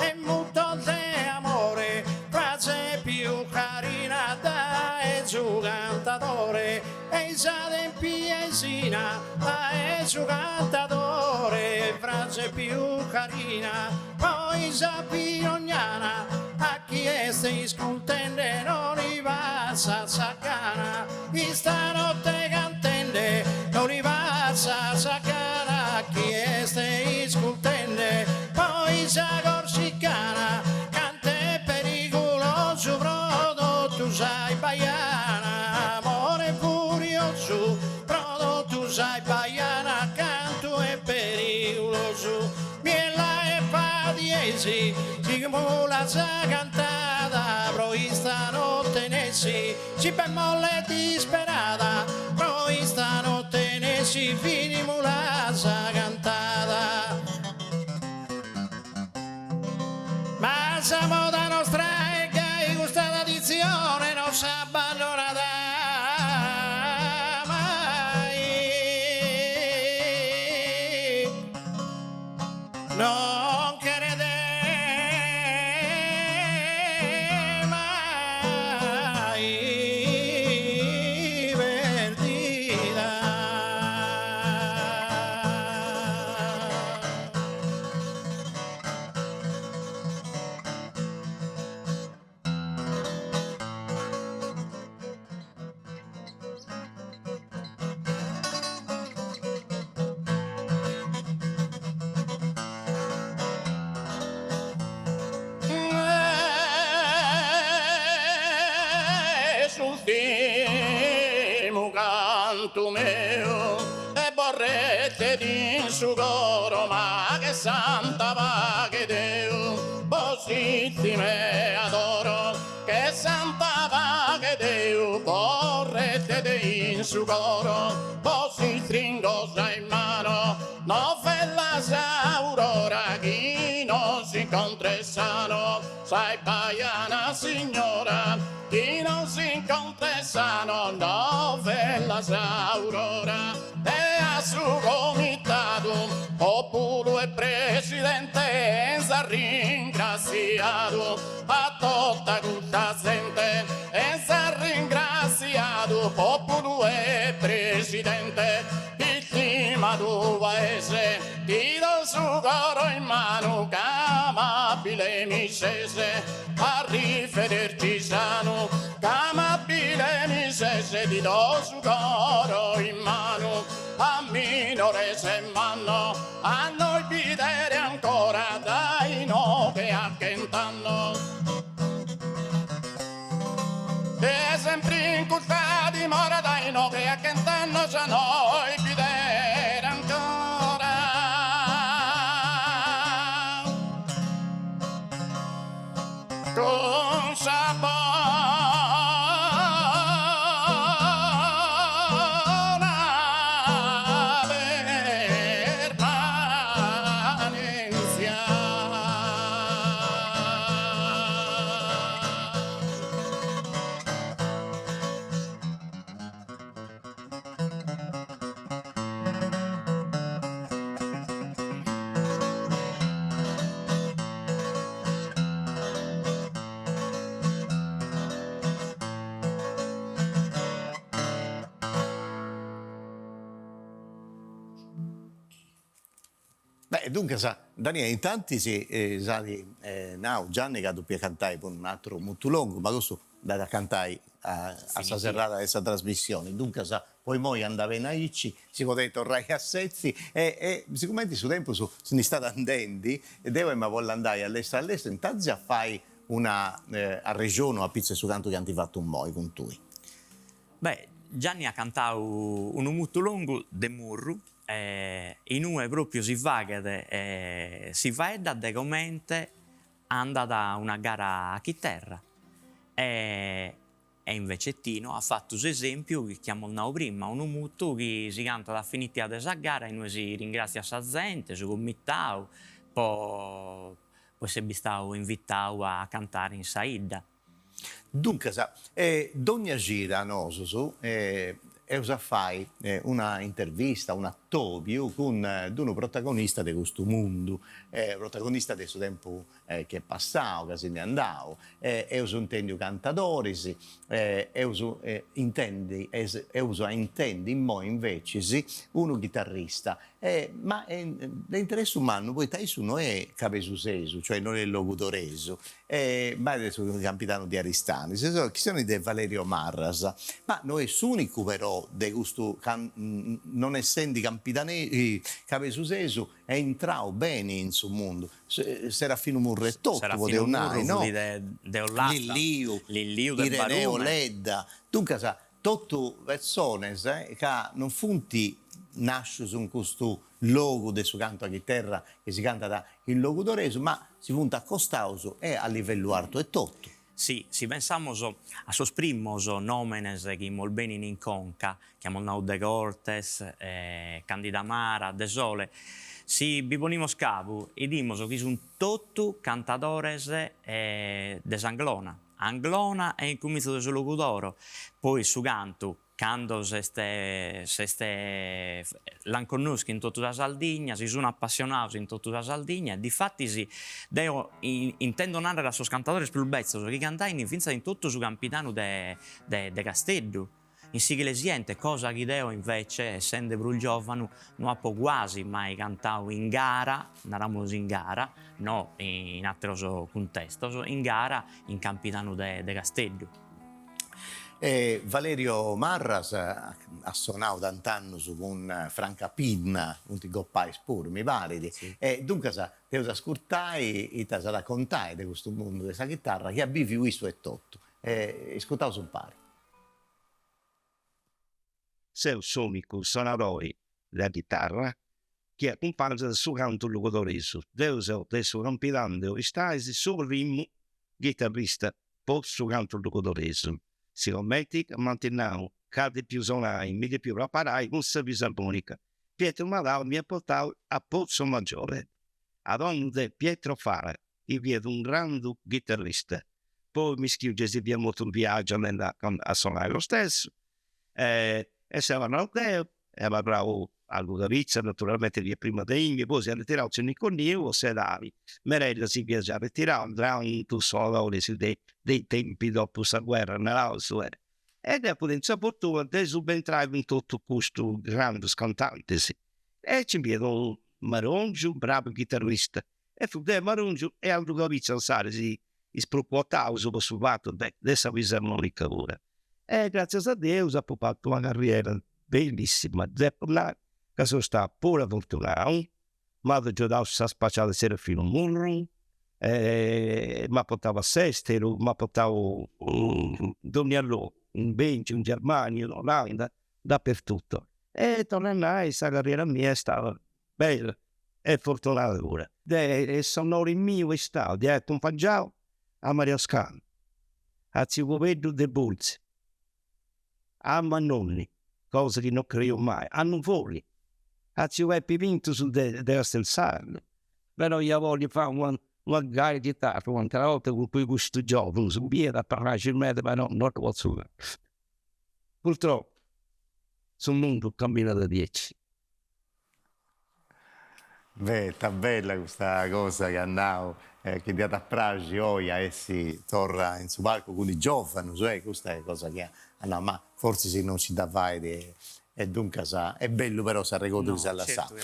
e mutos de amore frase pius carina dae su cantadore E i sa tempiesina dae su cantadore frase pius carina poi sa pirognana a chi est iscultende no li passat sa gana istanotte cantende no li passat sa gana a chi est iscultende poi sa corsicana Cant'est perigulosu pro totu sa bajana, amore furiosu pro totu sa bajana, cantu est perigulosu. Biella e Patiesi, sighimula sa cantada pro istanotte nessi, si bemolle disperada, pro istanotte nessi finimula sa cantada. Ma sa moda nostra est gai custa traditzione non s'abbandonat mai. Non cheret mai perdida. S'ultimu cantu meu e bos restet in su coro ma che santa paghe 'e Deu bos istimo e adoro che santa paghe 'e Deu bos restet in su coro bos istringo sas manos novella s'aurora chi nos incontret sanos sa bajana signora chi nos incontret sanos novella s'aurora E a su comitadu, populu e presidente 'enzat ringrassiadu a tota custa zente 'enzat ringrassiadu populu e presidente istimadu paese ti do su coro in manu ca amabile mi sese arrivederci sanu ca amabile mi sese ti do su coro in manu a minores e mannos a nos bidere ancora dae inoghe a chent'annos. E sempre in custa dimora dae inoghe a chent'annos a nos bidere ancora. Cun sa bona permanenzia. Beh, duncas, Daniele, intantis s'at nau Gianni ca depiat cantai puru un'ateru mutu longu, ma cussu dd'at a cantai a sa serrada de sa trasmissioni, duncas po imoi andat beni aici, si podeis torrai a setzi e e sigumenti su tempus si nd'istat andendi, deu emu a bolli andai a lestru a lestru intantis a fai una arrexonu apitzu 'e su cantu chi ant fatu immoi cun tui. Beh, Gianni at cantau unu mutu longu de Murru in ue pròpiu si faghet, si faeddat de comente andat una gara a chiterra e E invece Tino at fatu s'esèmpiu chi amus nau prima, unu mutu chi si cantat a finitia de sa gara in ue si ringratziat sa zente, su comitau, po po essere bistau invitau a cantare in sa 'idda. Duncas, dogna cida nosus eus a fai una intervista, un'atobiu cun d'unu protagonista de custu mundu, protagonista de su tempus chi est passau, ca si nd'est andau, eus intendiu cantadoris, eus intendi eus a intendi immoi invecis unu chitarrista, ma de interessu mannu poita issu no est cabesusesu, cioè no est logudoresu, ma est de su Campidanu de Aristanis, seus chistionendi de Valerio Marras, ma no est s'unicu però de custu non essendi campidanesu cabesusesu Est intrau beni in su mundu. Serafinu Murru etotu, podeus nai, no? De Ollasta. Lilliu. Lilliu de Barumini. Ireneo Ledda. Duncas, totu persones ca non funt nascius in custu logu de su cantu a chiterra chi si cantat in logudoresu, ma si funt acostaus e a livellu artu etotu. Si, si pensamus a sos primos nòmenes chi mos benin in conca, chi amus nau Degortes, Candida Mara, Desole, si bi ponimus cabu 'idimus chi sunt totu cantadores de s'Anglona, Anglona e incumintzu de su Logudoro, poi su cantu Cando s'est s'est l'an connoschiu in totu sa Sardigna, si sun appassionados in totu sa Sardigna e difatis deo intendo narrer a sos cantadores prus betzos chi cantain fintzas in totu su Campidanu de de Casteddu, in s'Iglesiente, cosa chi deo invece, essende prus giovanu, no apo guasi mai cantadu in gara, naramus in gara, no in ateros cuntestos, in gara in Campidanu de de Casteddu. E Valerio Marras at sonau tant'annus cun Franca Pinna, funt gopais puru, mi parit, e duncas dd'eus ascurtai ita s'at a contai de custu mundu de sa chitarra chi at biviu issu etotu. E iscurtaus impari. Seu s'unicu sonadori de chitarra chi acumpangiat su cantu logudoresu. Deu seu de su Campidanu de Aristanis su primu ghitarrista po su cantu logudoresu. Sigomenti m'ant nau ca depiu sonai, mi depiu preparai cun sa fisarmonica, Pietro Madau m'iat portau a Pozzomaggiore, a domu de Pietro Fara, chi fiat unu grandu ghitarrista. Poi mischiu gei si fiat mortu in viaggiu andendi a sonai lo stesso e seu andau deu e abarrau Aldu Cabitza naturalmenti fiat prima de mimi, poi s'est arretirau tziu Nicolinu po s'edadi, Merella si fiat giai arretirau, grandu sonadori de dei tempi dopu sa guerra naraus e deu apu tentu sa fortuna de subentrai cun totu custus grandus cantantis e nci fiat unu Marongiu bravu chitarrista e fut deu Marongiu e Aldu Cabitza insaras is prus quotaus po su fatu de sa fisarmonica puru. E gratzias a Deus apu fatu una carriera bellissima, depu nai ca seu stau puru fortunau, m'at agiudau sa spaciada Serafinu Murru, m'at portau a s'esteru, m'at portau in dònnia logu, in Belgiu, in Germania, in Olanda, dappertutto. E torru a nai, sa carriera mia est stada bella e fortunada puru. De s'onori miu est stau de ai acumpangiau a Mario Scanu, a tziu Pobeddu de Bulzi, a Mannoni, cosa chi no creu mai, a Nuvoli, a tziu Pepi Pintus de Castelsardo. Però ia bolli fai una una gara 'e chitarra u'atera 'orta cun custus giovunus, m'iat a praxi meda però no ddu potzu fai. Purtroppo su mundu camminat diaici. Beh, ita bella custa cosa chi at nau, chi dd'iat a praxi oi a essi torra in su palcu cun is giovanus, eh, custa est cosa chi at nau, ma fortzis non si dda fait e duncas est bellu però s'arregordu chi s'at lassau.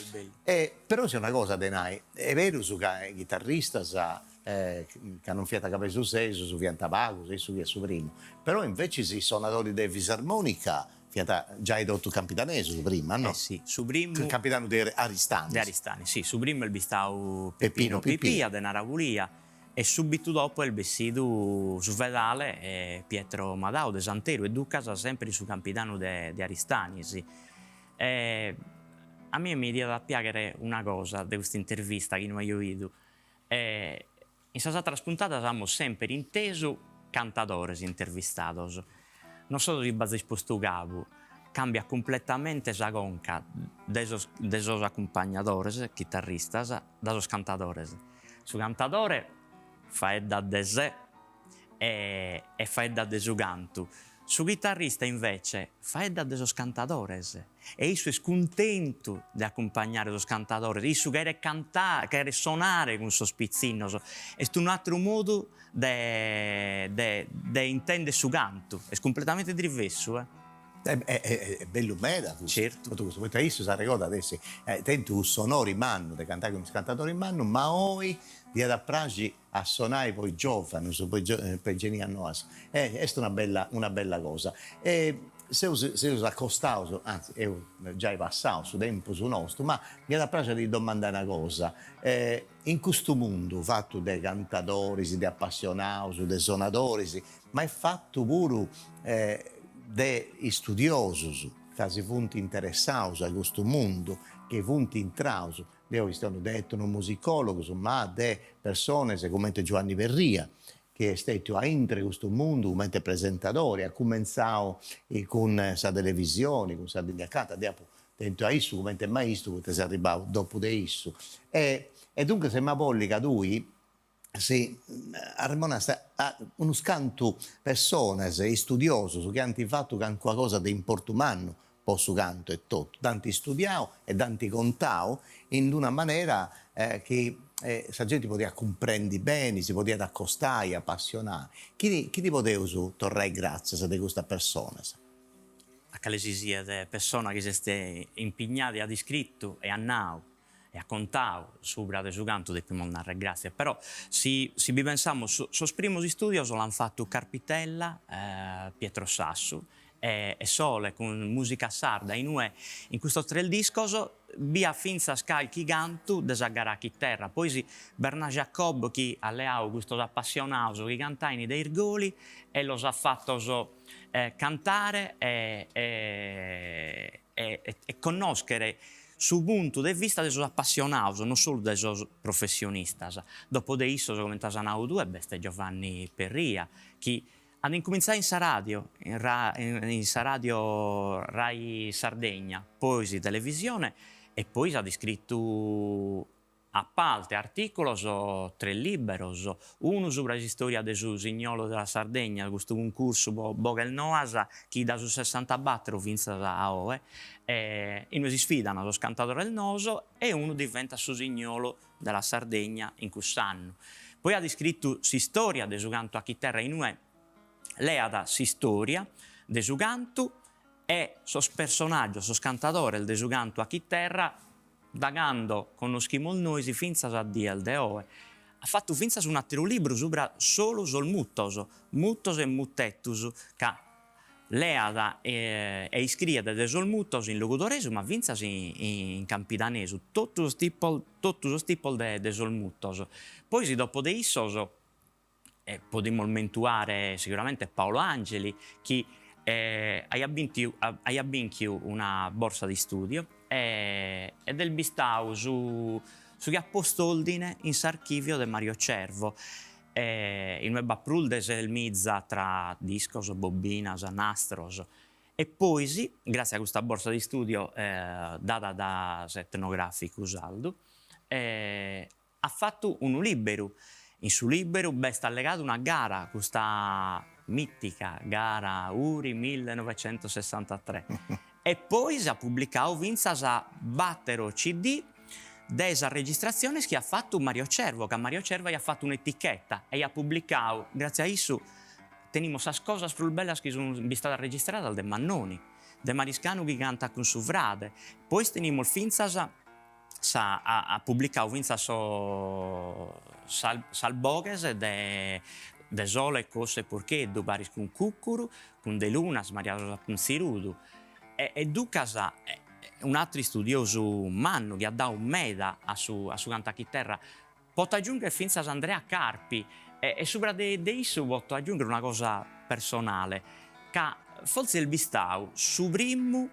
E però nc'est una cosa de nai, est berus ca is chitarristas ca non fiant cabesusesus fiant pagus e issu fiat su primu, però invecis is sonadoris de fisarmonica Fiant giai totu campidanesus prima, no? Eh si, su primu. Campidanu de Aristanis. De Aristanis, si, su primu est bistau Peppino Pipia de Narabulia. E subitu dopo est bessidu su fedale Pietro Madau de Santeru e ducas semper in su Campidanu de Aristanis. E a mie mi diat a piaghere una cosa de custa intervista chi no aio 'idu, in sas ateras puntadas amus semper intesu cantadores intervistados, non so si b'azis postu cabu, cambiat cumpletamente sa conca de sos de sos acumpagnadores, chitarristas, da sos cantadores. Su cantadore faeddat de sé e e faeddat de su cantu, su chitarrista invece faeddat de sos cantadores e issu est cuntentu de acumpagnare sos cantadores, issu cheret cantare, cheret sonare cun sos pitzinnos, est un'atteru modu de de de intender su cantu, est cumpletamente drivessu eh. Est bellu meda custu, Certu. totu custu, poita issu s'arregodat de essi tentu cuss'onori mannu de cantai cun is cantadoris mannus, ma oi dd'iat a praxi a sonai po is giovanus, po is genias noas, est una bella una bella cosa. E seus seus acostaus, anzi eus giai passau su tempus nostu, ma m'iat a praxi a ti domandai una cosa, in custu mundu fatu de cantadoris, de apassionaus, de sonadoris, ma est fatu puru de istudiosus ca si funt interessaus a custu mundu, chi funt intraus, deu chistionu de etnomusicologus, ma de personas cumenti Giuanni Perria, chi est stetiu aintre custu mundu cumenti presentadori, at cumentzau cun sa televisioni, cun Sardigna Canta, deu apu tentu a issu cumenti maistu poita seu arribau dopu de issu. E duncas emu a bolli ca tui si arremonast a unus cantu personas e istudiosus chi ant fatu calincuna cosa de importu mannu po su cantu e totu, dd'ant istudiau e dd'ant contau in d'una manera chi sa genti podiat cumprendi beni, si podiat acostai, apassionai. Chini chini podeus torrai gràtzias de custas personas? A cale si siat persona chi s'est impignada e at iscritu e at nau e at contau subra de su cantu depimus narrer gràtzias, però si si bi pensamus sos primos istùdios l'ant fatu Carpitella, Pietro Sassu e Sole cun Musica Sarda inue in custos tres discos bi at fintzas calchi cantu de sa gara a chiterra, poi Bernard Jacob chi at leadu custos apassionados chi cantain de Irgoli e los at fatos cantare e e connòschere su puntu de vista de sos apassionados, non solu de sos professionistas. Dopo de issos, comente as nadu tue, b'est Giovanni Perria, chi at incumintzadu in sa radio, in sa radio Rai Sardegna, poi in televisione e poi at iscritu A parte artìculos, tres lìberos, unu subra s'istòria de su Usignolo della Sardegna, custu cuncursu po boghes noas chi dae su sessantabattero fintzas a oe, inue s'isfidan sos cantadores noos e unu diventat s'Usignolo della Sardegna in cuss'annu. Poi at iscritu s'istòria de su cantu a chiterra inue leat s'istòria de su cantu e sos personàgios, sos cantadores de su cantu a chiterra, Da cando connoschimus nois fintzas a dies de oe. At fatu fintzas un'àteru libru subra solu sos mutos, mutos e mutetus, ca leat e iscriet de sos mutos in logudoresu ma fintzas in campidanesu, totu sos tipos totu sos tipos de sos mutos. Poi si dopo de issos E podimus mentuare seguramente Paolo Angeli chi aiat bintu aiat binchiu una borsa de istudiu e ed est bistau su su chi at postu ordine in s'archivio de Mario Cervo inue b'at prus de sesmiza tra discos, bobinas, nastros e pois gratzias a custa borsa de istudio dada da s'Etnograficu Sardu At fatu unu lìberu. In su lìberu b'est allegadu una gara, custa mìtica gara Uri millenovecentosessantatrè. E pois at publicadu fintzas bàtero CD de sas registratziones chi at fatu Mario Cervo, ca Mario Cervo aiat fatu un'eticheta e aiat publicadu, gràtzias a issu tenimus sas cosas prus bellas chi sunt bistadas registradas de Mannoni, de Mariscanu chi cantat cun su frade. Pois tenimus fintzas sa at publicadu fintzas sos sas boghes de de Sole, Cossu e Porcheddu paris cun Cuccuru, cun Delunas, Maria Rosa Punzirudu e e duncas un'atteru istudiosu mannu chi at dadu meda a su a su cantu a chiterra. Poto agiungher fintzas Andrea Carpi e subra de issu poto agiungher una cosa personale, ca fortzis est bistau su primu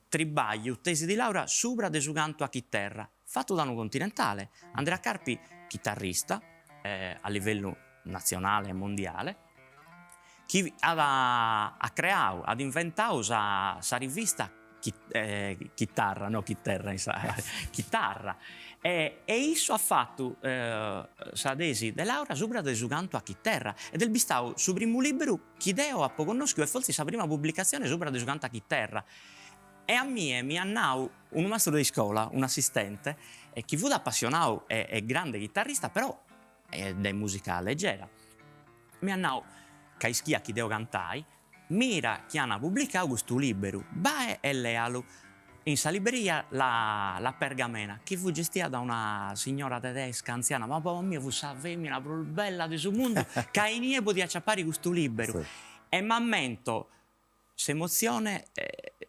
tribagliu tesi di laurea subra de su cantu a chiterra, fatu da unu continentale, Andrea Carpi chitarrista a livellu natzionale e mondiale, chi at at creau, at inventau sa sa rivista Chitarra, no chiterra in sa chitarra e e issu at fatu sa tesi de laurea subra de su cantu a chiterra ed est bistau su primu liberu chi deo apo connoschiu e fortzis sa prima publicatzione subra de su cantu a chiterra e a mie mi at nau unu mastru de iscola, un'assistente, chi fut apassionau e e grande chitarrista però de musica leggera Mi at nau ca ischiat chi deo cantai, mira chi an publicau custu liberu, bae e lealu in sa libreria La La Pergamena, chi fut gestia da una signora tedesca anziana, ma po mie fut sa femina prus bella de su mundu ca inie podia aciapare custu liberu e m'ammento S'emotzione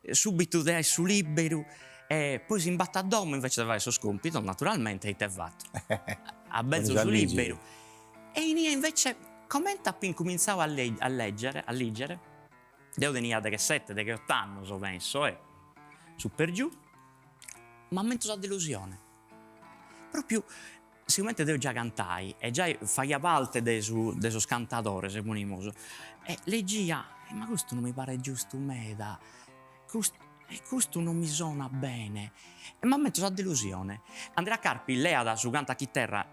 subitu de aer su liberu e poi s'imbatto a domo invece de fagher sos compitos naturalmente ite fatto? Abelzo su liberu e inie invece comente apo incuminzadu a a leggere a ligere, deo tenia deghesette degheott'annos penso e su per giù, m'ammento sa delusione, propriu Sigomente deo già cantai e giai faghia parte de su de sos cantadores ponimus, e legia, ma custu non mi paret giustu meda, custu e custu non mi sonat bene, e m'ammento sa delusione. Andrea Carpi leat su cantu a chiterra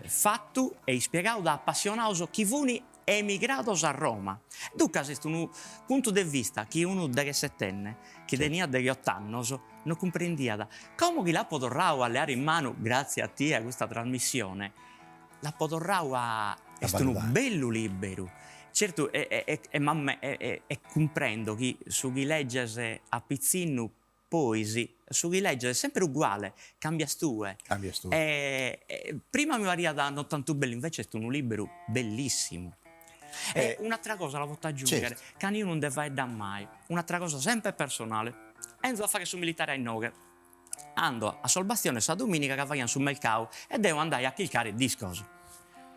fatu e ispiegadu da apassionados chi funi emigrados a Roma. Duncas est unu puntu de vista chi unu deghesettenne, chi teniat degheott'annos, no cumprendiat. Como chi l'apo torradu a leare in manu, gratzie a tie e a custa trasmissione, l'apo torradu a. Est unu bellu liberu. Certu e e cumprendo chi su chi legges a pitzinnu Pois su chi legges est semper uguale, cambias tue. Cambias tue. E prima mi pariat no tantu bellu, invece est unu liberu bellissimu. E un'atera cosa la poto agiunghere, ca niunu nde faeddat mai, un'atera cosa semper personale. 'Enzo a fagher su militare a inoghe, ando a sos Bastiones sa dominica ca faghian su mercau e deo andai a chircare discos.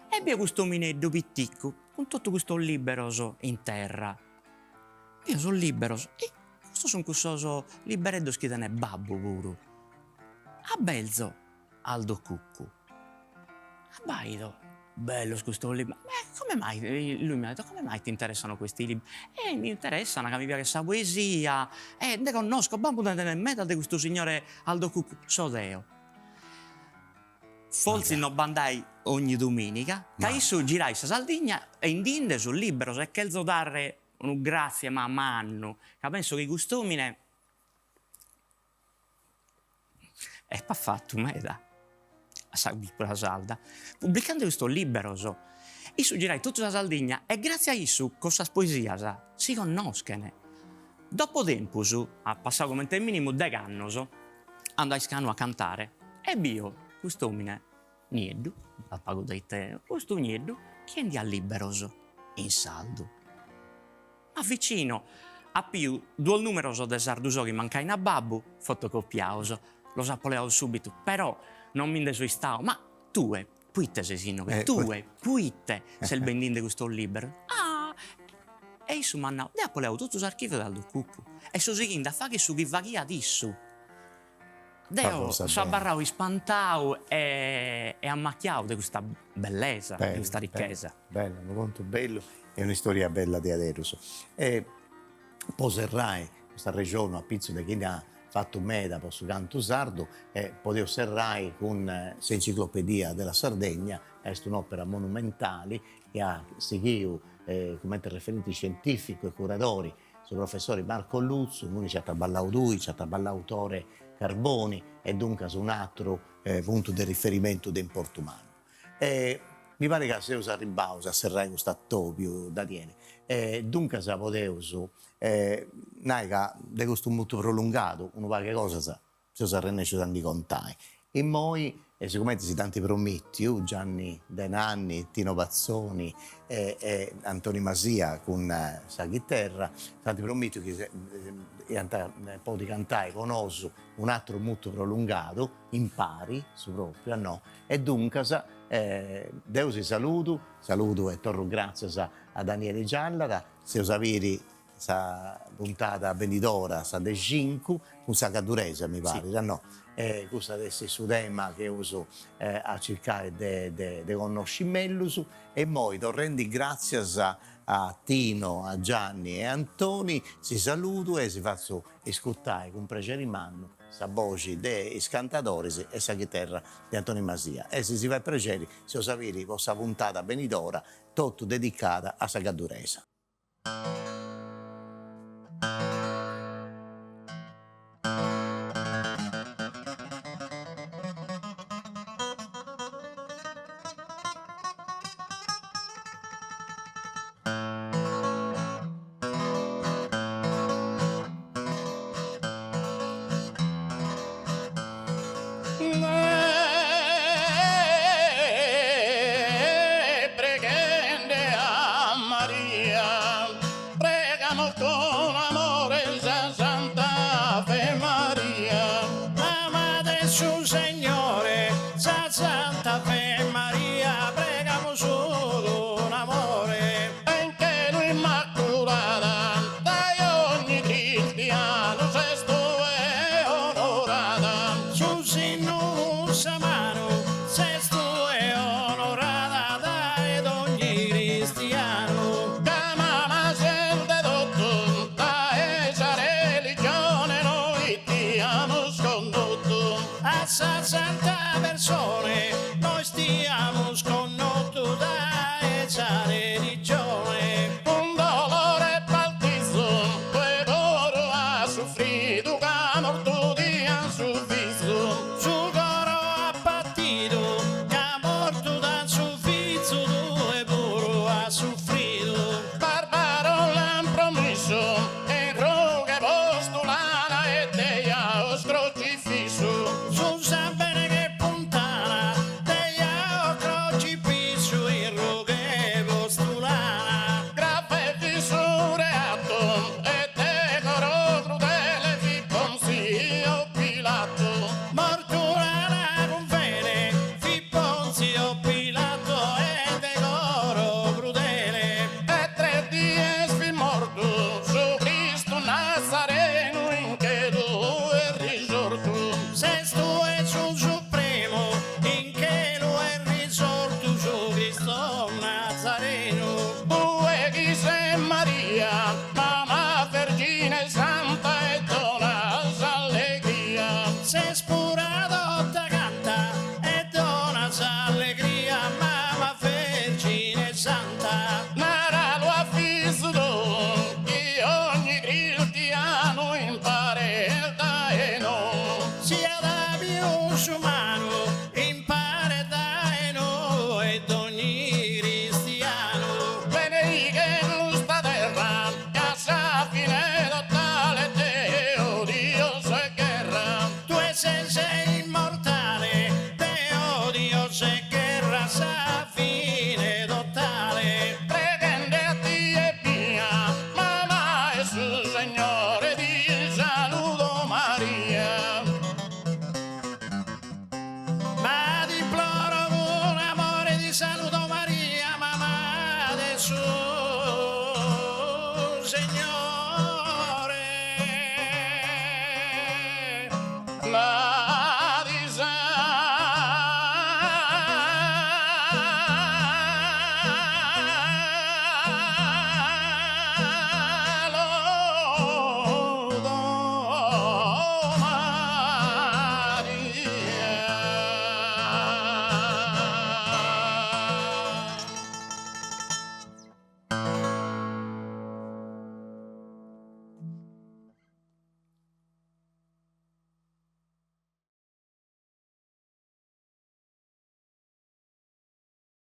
E bio cust'omineddu piticu cun totu custos liberos in terra. Bio sos liberos, ih Custos sun cussos libereddos chi tenet babbu puru. Abelzo Aldo Cuccu. Abbaido, bellos custos libros, ma come mai, lui mi ha detto, come mai ti interessano questi libri? E mi interessano ca mi piaghet sa poesia, e nde connosco, babbu nde tenet meda de custu signore Aldo Cuccu, so deo. Fortzis no b'andai ogni dominica, ca issu girait sa Sardigna 'endinde sos liberos e chelzo dare Unu gratzie ma mannu, ca penso chi cust'omine epat fatu meda a sa cultura sarda, publicande custos liberos. Issu girait totu sa Sardigna e gratzie a issu cussas poesias si connoschen. Dopo tempus, at passadu comente minimu degh'annos, ando a Iscanu a cantare e bio cust'omine Nieddu, b'at pagu de ite, custu nieddu chi 'endiat liberos in sardu. M'avvicino, ap'biu duos numeros de Sardu So chi mancain a babbu, fotocopiados, los apo leados subitu, però non mi nde so istadu, ma tue puite ses inoghe, tue puite ses bendinde custos liberos? Ah! E issu m'at nadu, deo apo leadu totu s'archiviu de Aldo Cuccu e so sighinde a fagher su chi faghiat issu. Deo so abarradu ispantadu e ammachiadu de custa bellesa, de custa richesa. Bellu, unu contu bellu e un'istoria bella diaderus. E po serrai custu arrexonu apitzus de chini at fatu meda po su cantu sardu, podeus serrai cun s'Enciclopedia della Sardegna, ca est un'opera monumentali chi at sighiu cumenti referenti scientificu e curadori Su professori Marco Lutzu, innui nci at traballau tui, nci at traballau Tore Carboni e duncas un'atru puntu de riferimentu de importu mannu. E mi parit ca seus arribbaus a serrai custu atobiu, Daniele, e duncas podeus nai ca de custu mutu prolungadu unu pagu 'e cosas seus arrennescius a ndi contai. Immoi. E sigumenti si dd'ant promìtiu Gianni De Nanni, Tino Bazzoni e Antoni Masia cun sa chiterra, s'ant promìtiu chi iant a podi cantai po nosu un'aturu mutu prolungadu, impari, su propriu, a no? E duncas deu si saludu, saludu e torru gràtzias a Danieli Giallara, s'eus a biri sa puntada benidora, sa de cincu, cun sa gadduresa mi parit, a no? E custu at essi su tema chi eus a circai de de connosci mellus. E immoi, torrendi gràtzias a Tino, a Gianni e a Antoni, si saludu e si fatzu iscurtai cun prexeri mannu sa boxi de is cantadoris e sa chiterra de Antoni Masia. E si si fait prexeri, s'eus a biri po sa puntada benidora, totu dedicada a sa gadduresa. Preghende a Maria, pregamos cun amore sa Santa Ave Maria. Mama de su Segnore, sa Santa Ave Maria, pregamos cun amore. In chelu immaculada, dae ogni cristianu ses tue onorada. Su sinnu cun sa manu, ses tue onorada dae dogni cristianu. Ca mama ses de totu, dae sa religione nois ti amus connotu. A sa santa persone, nois ti amus connotu dae sa religione. Cun dolore patizu, tue puru as sufridu ca mortu ti an su fizu. Su coro at patidu ca mortu t'an su fizu, tue puru as sufridu. Barbaros l'an promissu e in rughe postu l'ana e dejaos crocifissu. Su sambene che funtana dejaos crocifissu in rughe postu l'ana. Grave fit su reatu e de coro crudele fit Ponzio Pilato. Mortu l'ana cun fele fit Ponzio Pilato e de coro crudele. E tres dies fit mortu su Cristu Nazarenu in chelu est risortu. Ses tue su supremu in chelu est risortu su Cristu Nazarenu. Tue chi ses Maria, mama Vergine Santa e donas allegria. Ses pura tota canta e donas allegria, mama Vergine Santa. Naralu a fizu tou chi ogni cristianu imparet dae nou. Siat pius umanu, imparet dae nou e dogni cristianu. Beneighe custa terra, chi a sa fine totale de odios e gherra. Tue ses immortale, de odios e gherra a sa fine totale. Preghende a tie ebbia, mama 'e su Segnore, ti saludo Maria. Ma t'imploro cun amore, ti saludo Maria, mama de su Segnore.